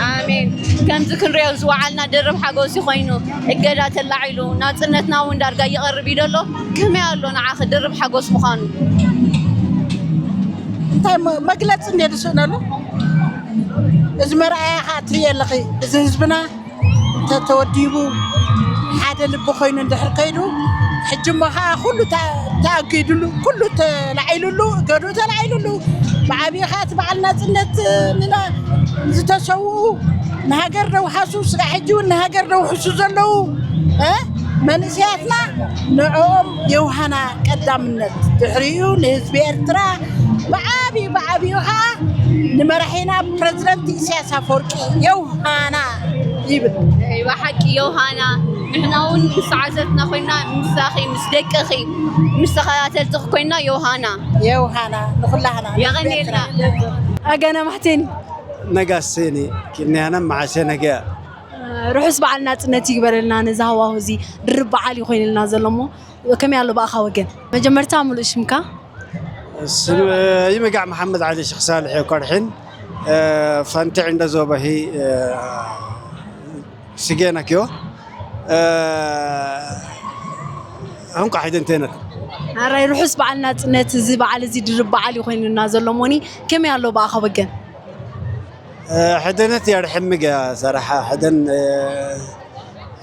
ኣሜን። ከምዚ ክንሪኦ ዝወዓልና ድርብ ሓጎስ ኮይኑ እገዳ ተላዒሉ ናጽነትና እውን ዳርጋ ይቐርብ እዩ ደሎ። ከመይ ኣሎ ንዓኺ ድርብ ሓጎስ ምዃኑ? እንታይ መግለፂ እንደ ዝስእነሉ እዚ መርኣያ ከዓ ትሪኢ ኣለኺ። እዚ ህዝብና ተተወዲቡ ሓደ ልቢ ኮይኑ እንድሕር ከይዱ ሕጂ እሞ ከዓ ኩሉ ተኣጊድሉ ኩሉ ተላዒሉሉ ገዱ ተላዒሉሉ ብዓብዪ ከዓ እቲ በዓል ናፅነት ንና ዝተሰውኡ ንሃገር ደውሓሱ ስጋ ሕጂ እውን ንሃገር ደውሕሱ ዘለዉ መንእሰያትና ንዕኦም የውሃና ቀዳምነት ድሕሪኡ ንህዝቢ ኤርትራ ብዓብዩ ብዓብዩ ከዓ ንመራሒና ፕረዚደንት ኢሳያስ ኣፈወርቂ የውሃና ይብል። ብሓቂ ዮሃና ንሕና እውን ምስ ዓዘብትና ኮይና ምሳኺ ምስ ደቅኺ ምስ ተኸታተልትኺ ኮይና ዮሃና የውሃና ንኩላህና የቐኔልና። ኣገነ ማሕቴኒ ነጋሴኒ ኪንያና መዓሴ ነገያ ርሑስ በዓል ናጽነት ይግበረልና። ነዚ ሃዋሁ እዚ ድርብ በዓል እዩ ኮይንልና ዘሎ እሞ ከመይ ኣሎ ብኣኻ ወገን? መጀመርታ ምሉእ ሽምካ? ስም ይምጋዕ መሓመድ ዓሊ ሽኽ ሳልሕ የኳርሒን ፈንትዕ እንደ ዞበሂ ስጌነክዮ እንኳ ሒደንቴነት ኣራይ ርሑስ በዓል ናጽነት። እዚ በዓል እዚ ድርብ በዓል እዩ ኮይንልና ዘሎ እሞኒ ከመይ ኣሎ ብኣኻ ወገን? ሕደነት ያርሕምገ ሰራሓ ሕደን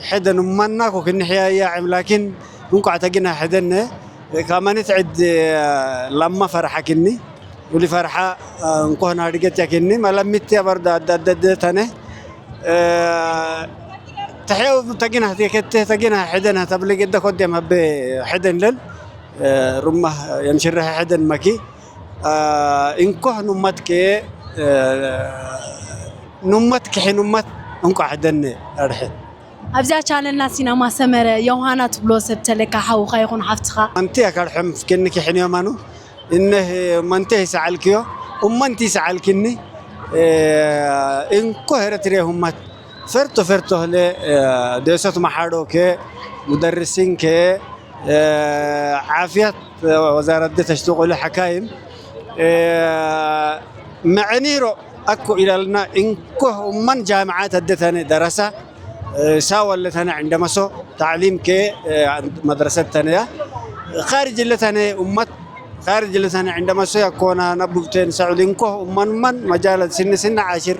ሕደን እማና ኮ ክንሕያያ ዕምላኪን እንኳዕ ተግና ሕደነ ካማኒት ዕድ ላማ ፈርሓ ክኒ ውሊ ፈርሓ እንኮህና ድገት ያክኒ መለሚት ያበርዳ ኣዳደደተነ ተሕያው ተግና ከተ ተግና ሕደን ተብለ ገደ ኮደም ሀበ ሕደን ለል ሩማ የምሽረሐ ሕደን መኪ እንኳ ኑመት ከ ኑመት ክሒ ኑመት እንኳ ሕደን ኣርሐ ኣብዚኣ ቻነልና ሲነማ ሰመረ ዮሃና ትብሎ ሰብ ተለካ ሓውኻ ይኹን ሓፍትኻ። ኣንቲ ኣካል ሕም ፍኬኒ ክሕን ዮማኑ እነህ መንተ ይሰዓልክዮ እመንቲ ይሰዓልክኒ እንኮ ሄረትርየ ሁመት ፈርቶ ፈርቶ ህለ ደሶት መሓዶ ከ ሙደርሲን ከ ዓፍያት ወዛረት ተሽትቁሉ ሓካይም መዕኒሮ ኣኮ ኢላልና እንኮ እመን ጃምዓት ኣደተነ ደረሳ ሳወለተነ ዕንደመሶ ታዕሊም ከ መድረሰት ተነያ ካርጅ ለተነ እመት ካርጅ ለተነ ዕንደመሶ ያኮና ነቡብቴን ሰዑሊ እንኮ እመን እመን መጃለት ስኒ ስኒ ዓሽር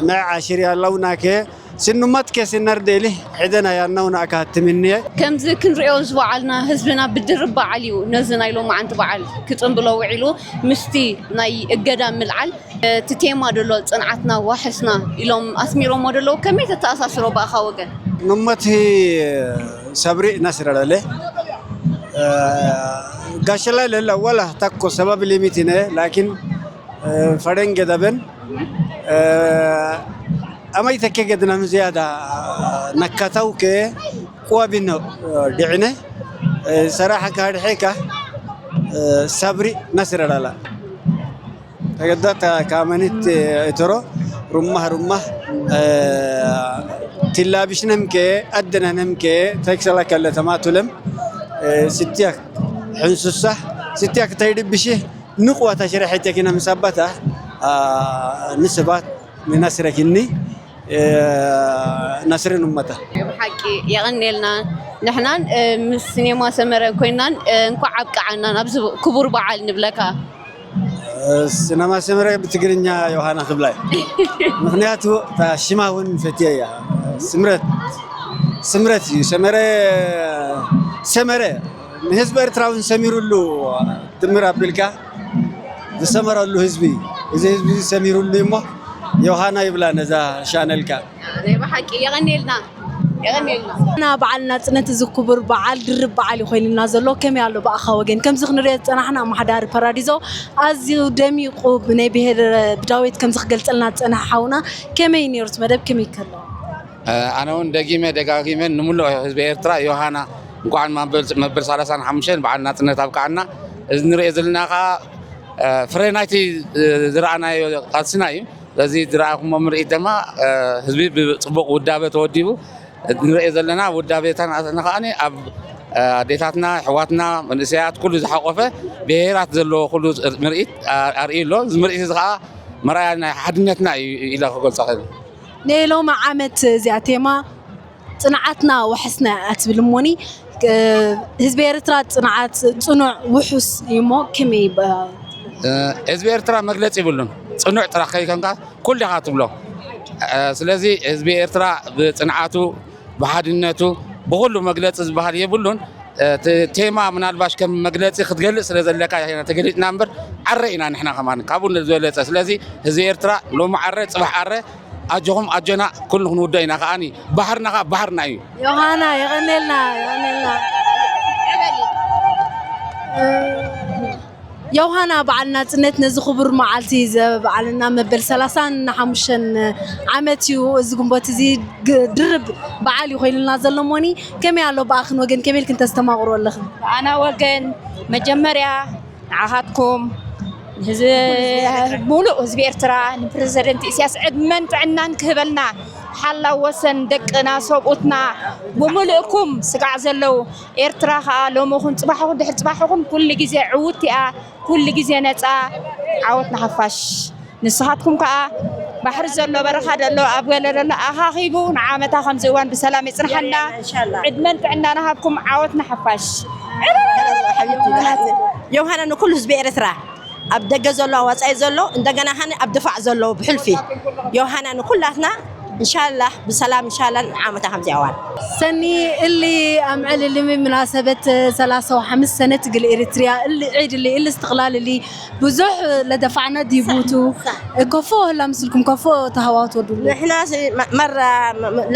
ናይ ዓሽር ያለውና ከ ስኑመት ከ ስነር ደሊ ሕደና ያነውና ኣካትምንየ ከምዚ ክንሪኦ ዝወዓልና ህዝብና ብድርብ በዓል እዩ ነዚ ናይ ሎማዓንቲ በዓል ክፅንብሎ ውዒሉ ምስቲ ናይ እገዳ ምልዓል እቲ ቴማ ደሎ ፅንዓትና ዋሕስና ኢሎም ኣስሚሮሞ ደለዉ ከመይ ተተኣሳስሮ ብኣኻ ወገን? ኑመት ሰብሪ ነስረለለ ጋሸላ ለላ ወላ ታኮ ሰበብ ሊሚት ነ ላኪን ፈደን ገደበን ኣማይ ተኬ ገድናኑ ዝያዳ ነካታው ከ ቁዋቢኖ ድዕነ ሰራሓ ካድሐካ ሰብሪ ነስረላላ ተገዳታ ካመኒት እትሮ ሩማህ ሩማህ ትላቢሽነምከ ኣደነነምከ ተክሰላ ከለ ተማቱለም ስትያክ ሕንሱሳ ስትያክ ተይድብሽህ ንቁዋ ተሽረሐ ቴኪና ምሳባታ ንስባት ንነስረኪኒ ነስርን እመታ ብሓቂ የቐኔልና ንሕናን እ፣ ምስ ሲኔማ ሰመረ ኮይናን እ፣ እንኳዕ ኣብቅዓና ናብዚ ክቡር በዓል ንብለካ። ሲነማ ሰመረ ብትግርኛ ዮሃና ክብላይ። ምክንያቱ እታ ሽማ እውን ፈትየ እያ። ስምረት፣ ስምረት እዩ። ሰመረ፣ ሰመረ ንህዝቢ ኤርትራ እውን ሰሚሩሉ፣ ድምር ኣቢልካ ዝሰመረሉ ህዝቢ እዩ። እዚ ህዝቢ እዚ ሰሚሩሉ እሞ ዮሃና ይብላ ነዛ ሻነልካ። ናይ ብሓቂ የቐንየልና፣ የቐንየልና። ና በዓል ናፅነት እዚ ክቡር በዓል ድርብ በዓል እዩ ኮይንና ዘሎ። ከመይ ኣሎ ብኣኻ ወገን? ከምዚ ክንሪኦ ዝፀናሕና ኣመሓዳሪ ፓራዲዞ ኣዝዩ ደሚቑ ብናይ ብሄር ብዳዊት ከምዚ ክገልፀልና ዝፀናሐ ሓውና ከመይ ነይሩ እቲ መደብ? ከመይ ከሎ? ኣነ እውን ደጊመ ደጋጊመ ንምሉእ ህዝቢ ኤርትራ ዮሃና እንኳዕ መበል መበል ሰላሳን ሓሙሽተን በዓል ናፅነት ኣብቅዓና። እዚ ንሪኦ ዘለና ከዓ ፍረ ናይቲ ዝረኣናዮ ቃልስና እዩ። በዚ ዝረኣኹሞ ምርኢት ድማ ህዝቢ ብፅቡቕ ውዳበ ተወዲቡ ንሪኦ ዘለና። ውዳቤታን ኣተና ከዓኒ ኣብ ኣዴታትና፣ ኣሕዋትና፣ መንእሰያት ኩሉ ዝሓቆፈ ብሄራት ዘለዎ ኩሉ ምርኢት ኣርእዩ ኣሎ። እዚ ምርኢት እዚ ከዓ መርኣያ ናይ ሓድነትና እዩ ኢለ ክገልፆ ክእል። ናይ ሎሚ ዓመት እዚኣ ቴማ ፅንዓትና ዋሕስና እያ ትብል እሞኒ ህዝቢ ኤርትራ ፅንዓት ፅኑዕ ውሑስ እዩ እሞ ከመይ ይበሃል? ህዝቢ ኤርትራ መግለፂ ይብሉን ፅኑዕ ጥራሕ ከይኮንካ ኩሉ ኢኻ ትብሎ። ስለዚ ህዝቢ ኤርትራ ብፅንዓቱ ብሓድነቱ ብኩሉ መግለፂ ዝበሃል የብሉን። እቲ ቴማ ምናልባሽ ከም መግለፂ ክትገልፅ ስለ ዘለካ ኢና ተገሊፅና እምበር ዓረ ኢና ንሕና ከማን ካብኡ ዝበለፀ። ስለዚ ህዝቢ ኤርትራ ሎሚ ዓረ ፅባሕ ዓረ ኣጆኹም ኣጆና ኩሉ ክንውዶ ኢና። ከዓኒ ባሕርና ከዓ ባሕርና እዩ። ዮሃና የቐኔልና የቐኔልና። ዮሃና በዓል ናፅነት ነዚ ክቡር መዓልቲ ዘበዓልና መበል ሰላሳን ሓሙሽተን ዓመት እዩ። እዚ ግንቦት እዚ ግ- ድርብ በዓል እዩ ኮይኑልና ዘሎ። ሞኒ ከመይ ኣሎ ብኣኽን ወገን ከመይ ኢልክን ተስተማቕሩ ኣለኽን? ኣና ወገን መጀመርያ ንዓኻትኩም ንህዝ- ሙሉእ ህዝቢ ኤርትራ ንፕረዚደንት ኢሳያስ ዕድመን ጥዕናን ክህበልና ሓላው ወሰን ደቅና ሰብኡትና ብምሉእኩም ስጋዕ ዘለዉ ኤርትራ ኸኣ ሎምኹን ጽባሕኹን ድሕሪ ጽባሕኹን ኩሉ ግዜ ዕውት እያ። ኩሉ ግዜ ነጻ ዓወት ንሓፋሽ። ንስኻትኩም ከኣ ባሕሪ ዘሎ በረኻ ዘሎ ኣብ ገለ ዘሎ ኣኻኺቡ ንዓመታ ከምዚ እዋን ብሰላም የጽንሓና። ዕድመን ጥዕና ንሃብኩም። ዓወት ንሓፋሽ። ዮሃና ንኩሉ ህዝቢ ኤርትራ ኣብ ደገ ዘሎ ኣብ ወጻኢ ዘሎ እንደገና ኸነ ኣብ ድፋዕ ዘሎ ብሕልፊ ዮሃና ንኩላትና እንሻላህ ብሰላም እንሻላ ዓመታ ከምዚ ኣዋን ሰኒ እሊ ኣምዕል እሊ ምናሰበት ሰላሳ ወሓምስ ሰነት ግል ኤርትርያ እሊ ዒድ እሊ እሊ እስትቕላል እሊ ብዙሕ ለደፋዕና ዲቡቱ ከፎ ህላ ምስልኩም ከፎ ተሃዋት ወዱሉ ንሕና መራ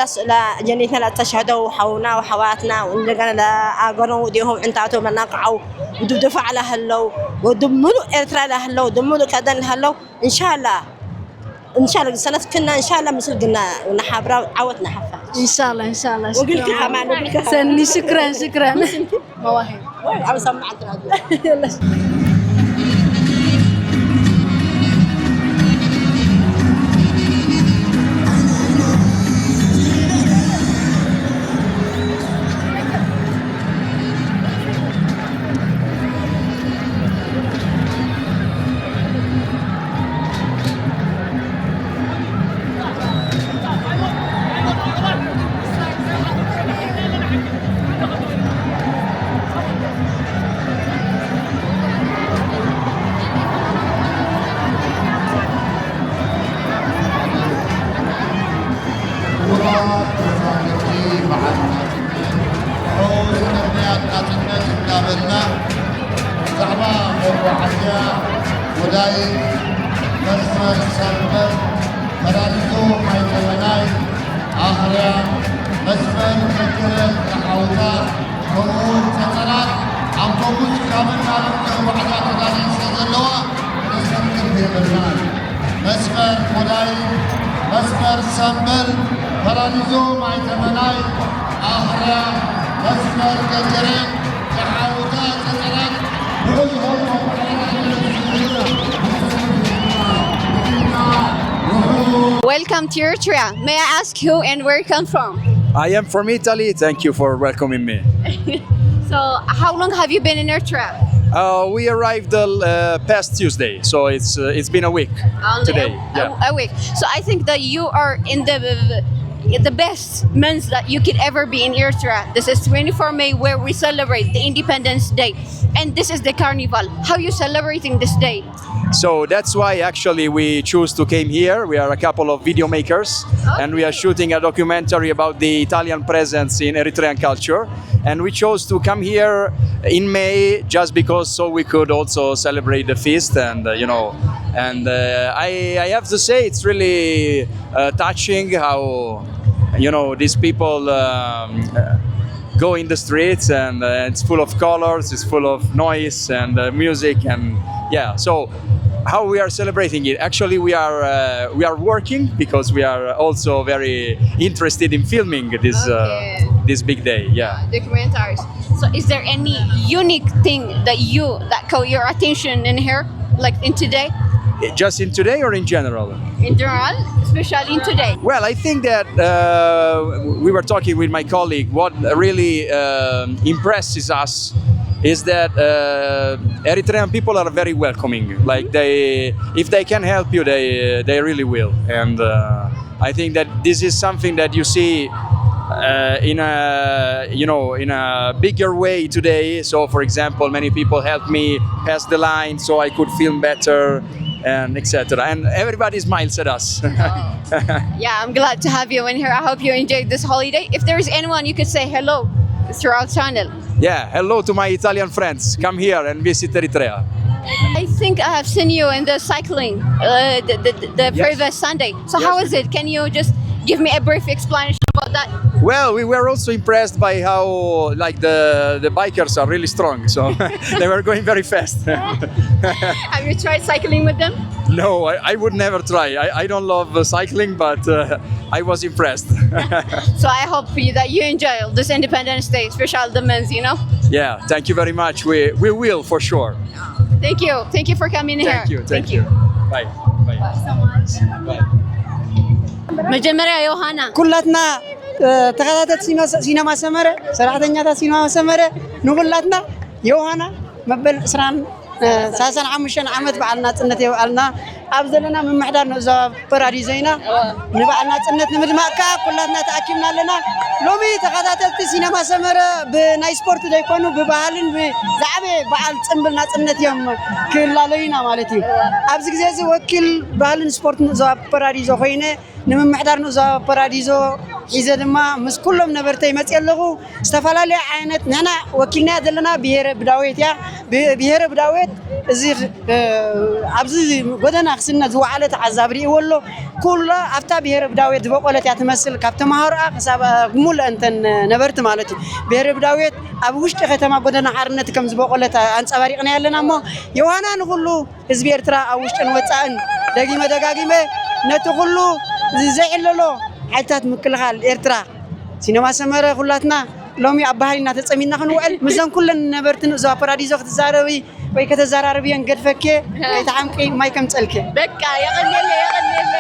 ላስላ ጀኒትና ላተሻደው ሓውና ወሓዋትና እንደገና ለኣገረው ዲሆም ዕንታቶ መናቅዓው ድብድፋዕ ላህለው ወድምሉ ኤርትራ ላህለው ድምሉ ከደን ላህለው እንሻላ እንሻላ ሰነት ክና እንሻላ ምስል ግና ንሓብራ ዓወት ንሓፋ እንሻላ እንሻላ ወግልኪ ከማን ወግልኪ ሰኒ ሽክራን ሽክራን መዋሂ ኣብ ሰማዕት ክቡራት ተሳተፍቲ በዓል ናጽነት፣ ሕውስ ቅድሚያት ናጽነት እንዳበልና ብዛዕባ መጓዓዝያ፣ ሙዳይ፣ መስመር ሰንበት፣ ፈራሪሶ ማይ ተመናይ፣ ኣኽርያ፣ መስመር ከጀረት፣ ተሓውታ፣ ከምኡውን ጸጸራት ኣውቶቡስ ካብን ናብን ዘጓዕዛ ተጋደልቲ ስለ ዘለዋ፣ ነስተንክፍ የብልናን። መስመር ሙዳይ፣ መስመር ሰምበል፣ ፓራዲዞ ማይ ተመናይ፣ ኣኽርያ፣ መስመር ገጀሬን ተሓውታ ጸጸራት ብዕዝሆን መጓዕዛ Welcome to Eritrea. May I ask you and where you come from? I am from Italy. Thank you for welcoming me. So, how long have you been in Eritrea? Uh, we arrived uh, past Tuesday, so it's uh, it's been a week Only today. A, a, a week. So I think that you are in the the best month that you could ever be in Eritrea. This is twenty-four May, where we celebrate the Independence Day. And this is the carnival. How you celebrating this day? So that's why actually we choose to came here. We are a couple of video makers, and we are shooting a documentary about the Italian presence in Eritrean culture. And we chose to come here in May just because so we could also celebrate the feast, and uh, you know, and uh, I, I have to say it's really uh, touching how, you know, these people um, uh, go in the streets, and uh, it's full of colors, it's full of noise and uh, music, and yeah. So how we are celebrating it? Actually, we are uh, we are working because we are also very interested in filming this uh, Okay. this big day. Yeah. Documentaries. So, is there any unique thing that you that caught your attention in here, like in today? Just in today or in general? In general, especially in today. Well, I think that uh, we were talking with my colleague. What really um, impresses us is that uh, Eritrean people are very welcoming. Like they, if they can help you, they they really will. And uh, I think that this is something that you see uh, in a, you know, in a bigger way today. So, for example, many people helped me pass the line so I could film better, and et cetera. And everybody smiles at us. Yeah, I'm glad to have you in here. I hope you enjoyed this holiday. If there is anyone you could say hello through our channel. Yeah, hello to my Italian friends. Come here and visit Eritrea. I think I have seen you in the cycling uh, the, the, the previous Sunday. So how was it? Can you just give me a brief explanation about that? Well, we were also impressed by how, like, the the bikers are really strong. So they were going very fast. Have you tried cycling with them? No, I, I would never try. I, I don't love uh, cycling, but uh, I was impressed. So I hope you, that you enjoy this Independence Day, especially the men's, you know? Yeah, thank you very much. We we will for sure. Thank you. Thank you for coming here. Thank you. Thank you. Bye. Bye. Bye. መጀመርያ ዮሃና ኩላትና ተኸታተልቲ ሲነማ ሰመረ፣ ሰራሕተኛታት ሲነማ ሰመረ፣ ንኹላትና ዮሃና መበል ዕስራን ሳሳን ሓሙሽተን ዓመት በዓል ናፅነት የብዓልና። ኣብ ዘለና ምምሕዳር ንእዞ ፓራዲዞ ኢና። ንበዓል ናፅነት ንምድማቅ ከዓ ኩላትና ተኣኪብና ኣለና። ሎሚ ተኸታተልቲ ሲነማ ሰመረ ብናይ ስፖርት ዘይኮኑ ብባህልን ብዛዕበ በዓል ፅንብል ናፅነት እዮም ክላለዩና ማለት እዩ። ኣብዚ ግዜ እዚ ወኪል ባህልን ስፖርት ንእዞ ፓራዲዞ ኮይነ ንምምሕዳር ንእዞ ፓራዲዞ ሒዘ ድማ ምስ ኩሎም ነበርተይ መፅየ ኣለኹ። ዝተፈላለዩ ዓይነት ንሕና ወኪልናያ ዘለና ብሄረ ብዳዌት እያ። ብሄረ ብዳዌት እዚ ኣብዚ ጎደና ክስነ ዝወዓለ ተዓዛቢ ርእይዎ ኣሎ። ኩላ ኣብታ ብሄረ ብዳዌት ዝበቆለት እያ ትመስል፣ ካብ ተምሃሮኣ ክሳብ ሙሉእ እንተን ነበርቲ ማለት እዩ። ብሄረ ብዳዌት ኣብ ውሽጢ ከተማ ጎደና ሓርነት ከም ዝበቆለት ኣንፀባሪቕና ኣለና። እሞ ዮሃና ንኩሉ ህዝቢ ኤርትራ ኣብ ውሽጥን ወፃእን ደጊመ ደጋጊመ ነቲ ኩሉ ዘይዕለሎ ሓይልታት ምክልኻል ኤርትራ ሲነማ ሰመረ ኩላትና ሎሚ ኣብ ባህሊ እናተፀሚና ክንውዕል ምስዘን ኩለን ነበርትን እዞ ፓራዲዞ ክትዛረቢ ወይ ከተዘራርብየን ገድፈኬ ወይ ተሓምቂ ማይ ከምፀልኬ በቃ የቐኔለ የቐኔለ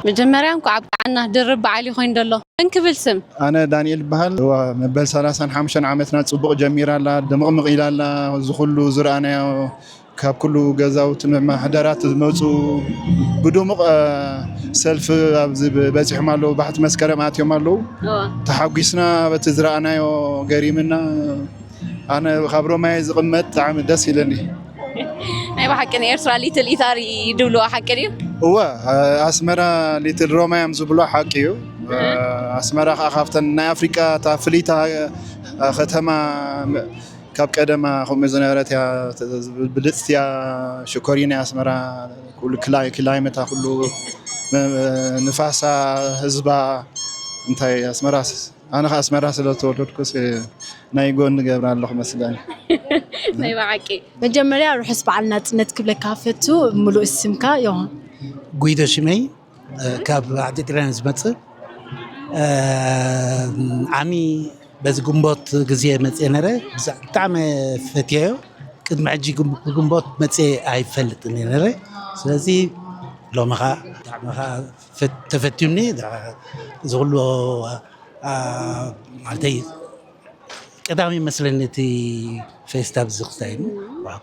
መጀመርያ እንኳዕ ኣብ ጥዓና ድርብ በዓል ይኾይን ደሎ እንክብል ስም ኣነ ዳንኤል ይበሃል። እዋ መበል ሰላሳን ሓሙሽተን ዓመትና ጽቡቕ ጀሚራ ኣላ፣ ድምቕምቕ ኢላ ኣላ። እዚ ኩሉ ዝረኣናዮ ካብ ኩሉ ገዛውቲ ማሕደራት ዝመፁ ብድሙቕ ሰልፊ ኣብዚ በፂሖም ኣለዉ። ባሕቲ መስከረም ኣትዮም ኣለዉ። ተሓጒስና በቲ ዝረኣናዮ ገሪምና። ኣነ ካብ ሮማየ ዝቕመጥ ብጣዕሚ ደስ ኢለኒ። ናይ ብሓቂ ንኤርትራ ሊትል ኢታሊ ድብልዋ ሓቂ ድዩ? እወ ኣስመራ ሊትል ሮማ እዮም ዝብሎ ሓቂ እዩ። ኣስመራ ከዓ ካብተን ናይ ኣፍሪቃ እታ ፍልይቲ ከተማ ካብ ቀደማ ከምኡ ዝነበረት እያ። ብልፅቲ እያ። ሽኮሪና እያ ኣስመራ። ኩሉ ክላይመታ ኩሉ ንፋሳ ህዝባ እንታይ ኣስመራ ኣነ ከ ኣስመራ ስለ ዝተወለድኩስ ናይ ጎን ገብራ ኣለኹ መስለኒ። ናይ ብሓቂ መጀመርያ ርሑስ በዓል ናጽነት ክብለካ ፈቱ። ምሉእ ስምካ ዮሃን። ጉይዶ ሽመይ ካብ ዓዲ ጥልያን ዝመጽእ ዓሚ በዚ ግንቦት ግዜ መጽየ ነረ። ብጣዕሚ ፈትየዮ። ቅድሚ ሕጂ ግንቦት መጽየ ኣይፈልጥን እየ ነረ። ስለዚ ሎሚ ኸዓ ብጣዕሚ ኸዓ ተፈትዩኒ። እዚ ኩሉ ማለተይ ቀዳሚ መስለኒ እቲ ፌስታ ብዚ ክስታይ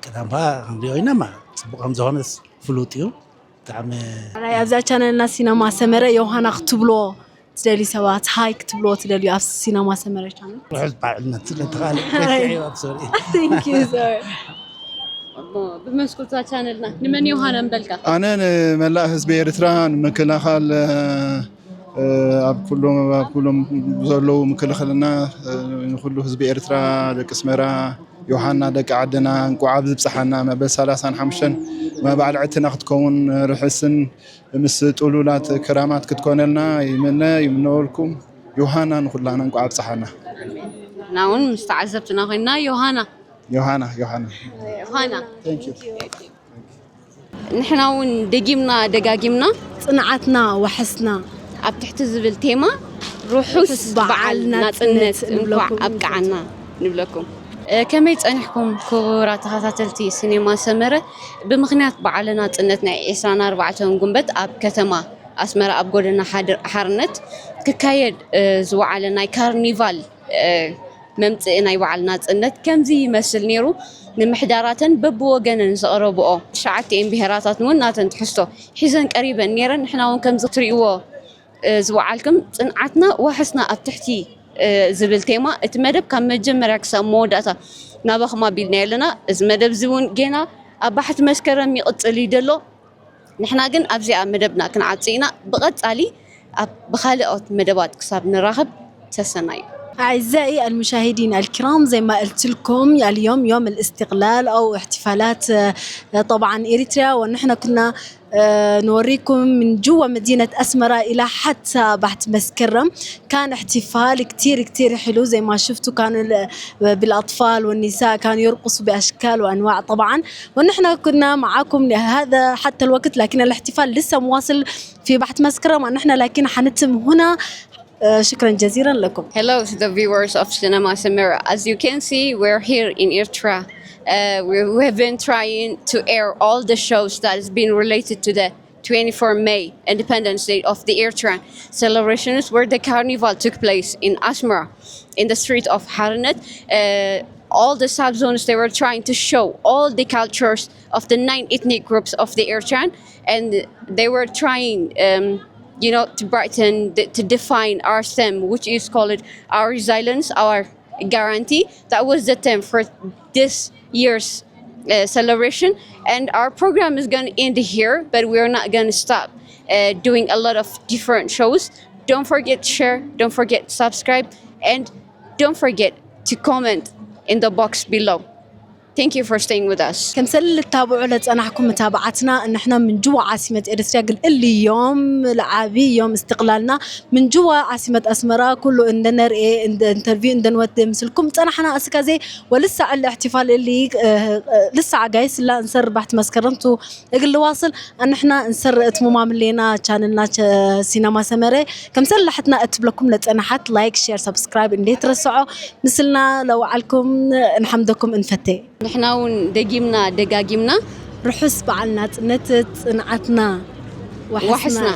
ቀዳም ኸዓ ክንሪኦ ኢና ማለት ጽቡቕ ከም ዝኾነስ ፍሉጥ እዩ። ብጣዕሚ ናይ ኣብዛ ቻነልና ሲነማ ሰመረ ዮሃና ክትብሎ ትደልዩ ሰባት ሃይ ክትብልዎ ትደልዩ ኣብ ሲነማ ሰመረ ቻነል? ርሑስ በዓል ናጽነት ተኻለ። Thank you, sir። ብመስኮት ቻነልና ንመን ዮሃና ንበልካ? ኣነ ንመላእ ህዝቢ ኤርትራ ንምክልኻል ኣብ ኩሎም ኣብ ኩሎም ዘለዉ ምክልኸልና ንኩሉ ህዝቢ ኤርትራ ደቂ ኣስመራ ዮሃና ደቂ ዓድና እንቋዕ ኣብዚ ብጽሓና መበል ሰላሳን ሓሙሽተን መባዕል ዕትና ክትከውን ርሕስን ምስ ጥሉላት ክራማት ክትኮነልና ይምነ ይምነወልኩም። ዮሃና ንኩላና እንቋዕ ኣብጽሓና። ናውን ምስ ተዓዘብትና ኮይና ዮሃና ዮሃና ዮሃና ዮሃና Thank you። ንሕና እውን ደጊምና ደጋጊምና ጽንዓትና ዋሕስና ኣብ ትሕቲ ዝብል ቴማ ርሑስ በዓል ናጽነት እንኳዕ ኣብቅዓና ንብለኩም። ከመይ ጸኒሕኩም ክቡራት ተኸታተልቲ ሲኔማ ሰመረ? ብምኽንያት በዓለ ናጽነት ናይ ዕስራን ኣርባዕተን ጉንበት ኣብ ከተማ ኣስመራ ኣብ ጎደና ሓርነት ክካየድ ዝወዓለ ናይ ካርኒቫል መምፅኢ ናይ በዓል ናፅነት ከምዚ ይመስል ነይሩ። ንምሕዳራተን በብወገነን ዘቕረብኦ ትሽዓቲኤን ብሄራታት እውን ናተን ትሕዝቶ ሒዘን ቀሪበን ነይረን። ንሕና እውን ከምዚ ክትሪእዎ ዝወዓልኩም ጽንዓትና ዋሕስና ኣብ ትሕቲ ዝብል ቴማ እቲ መደብ ካብ መጀመርያ ክሳብ መወዳእታ ናባኹም ኣቢልናዮ ኣለና። እዚ መደብ እዚ እውን ጌና ኣብ ባሕቲ መስከረም ይቕፅል እዩ ዘሎ። ንሕና ግን ኣብዚኣ መደብና ክንዓጽ ኢና። ብቐጻሊ ኣብ ብኻልኦት መደባት ክሳብ ንራኸብ ሰሰናዩ። أعزائي المشاهدين الكرام، زي ما قلت لكم اليوم يوم الاستقلال أو احتفالات طبعا إريتريا، ونحن كنا نوريكم من جوا مدينة أسمرة إلى حتى بحت مسكرم. كان احتفال كتير كتير حلو، زي ما شفتوا كانوا بالأطفال والنساء كانوا يرقصوا بأشكال وأنواع طبعا، ونحن كنا معاكم لهذا حتى الوقت، لكن الاحتفال لسه مواصل في بحت مسكرم، ونحن لكن حنتم هنا. شكرا جزيلا لكم. Hello to the viewers of Cinema Samira. As you can see, we're here in Irtra. Uh, we, we have been trying to air all the shows that has been related to the twenty-four May, Independence Day of the Eritrean celebrations, where the carnival took place in Asmara, in the street of Harnet. Uh, all the subzones, they were trying to show all the cultures of the nine ethnic groups of the Eritrean, and they were trying, um, you know, to brighten, to define our theme, which is called our resilience, our guarantee. That was the theme for this year's uh, celebration, and our program is going to end here, but we're not going to stop uh, doing a lot of different shows. Don't forget to share, don't forget to subscribe, and don't forget to comment in the box below. Thank you for staying with us. ከምሰል ልታብዑ ለጸናሕኩም መታብዓትና። ንሕና ምን ጅዋ ዓሲመት ኤርትርያ ግን እሊ ዮም ለዓቢ ዮም እስትቅላልና ምን ጅዋ ዓሲመት ኣስመራ ኩሉ እንደነርኤ እንደ ኢንተርቪው እንደንወት ምስልኩም ጸናሕና። እስከ ዘይ ወልሳ ዕሊ እሕትፋል እሊ ልሳ ዓጋይ ስላ እንሰር ባሕት መስከረምቱ እግል ዋስል ኣንሕና እንሰር እትሙማምሌና ቻነልና ሲነማ ሰመረ ከምሰል ላሕትና እትብለኩም ለጸናሓት ላይክ ሼር ሰብስክራይብ እንዴት ረስዖ ምስልና ለውዓልኩም እንሓምደኩም እንፈቴ። ንሕና እውን ደጊምና ደጋጊምና ርሑስ በዓል ናጽነት ጽንዓትና ዋሕስና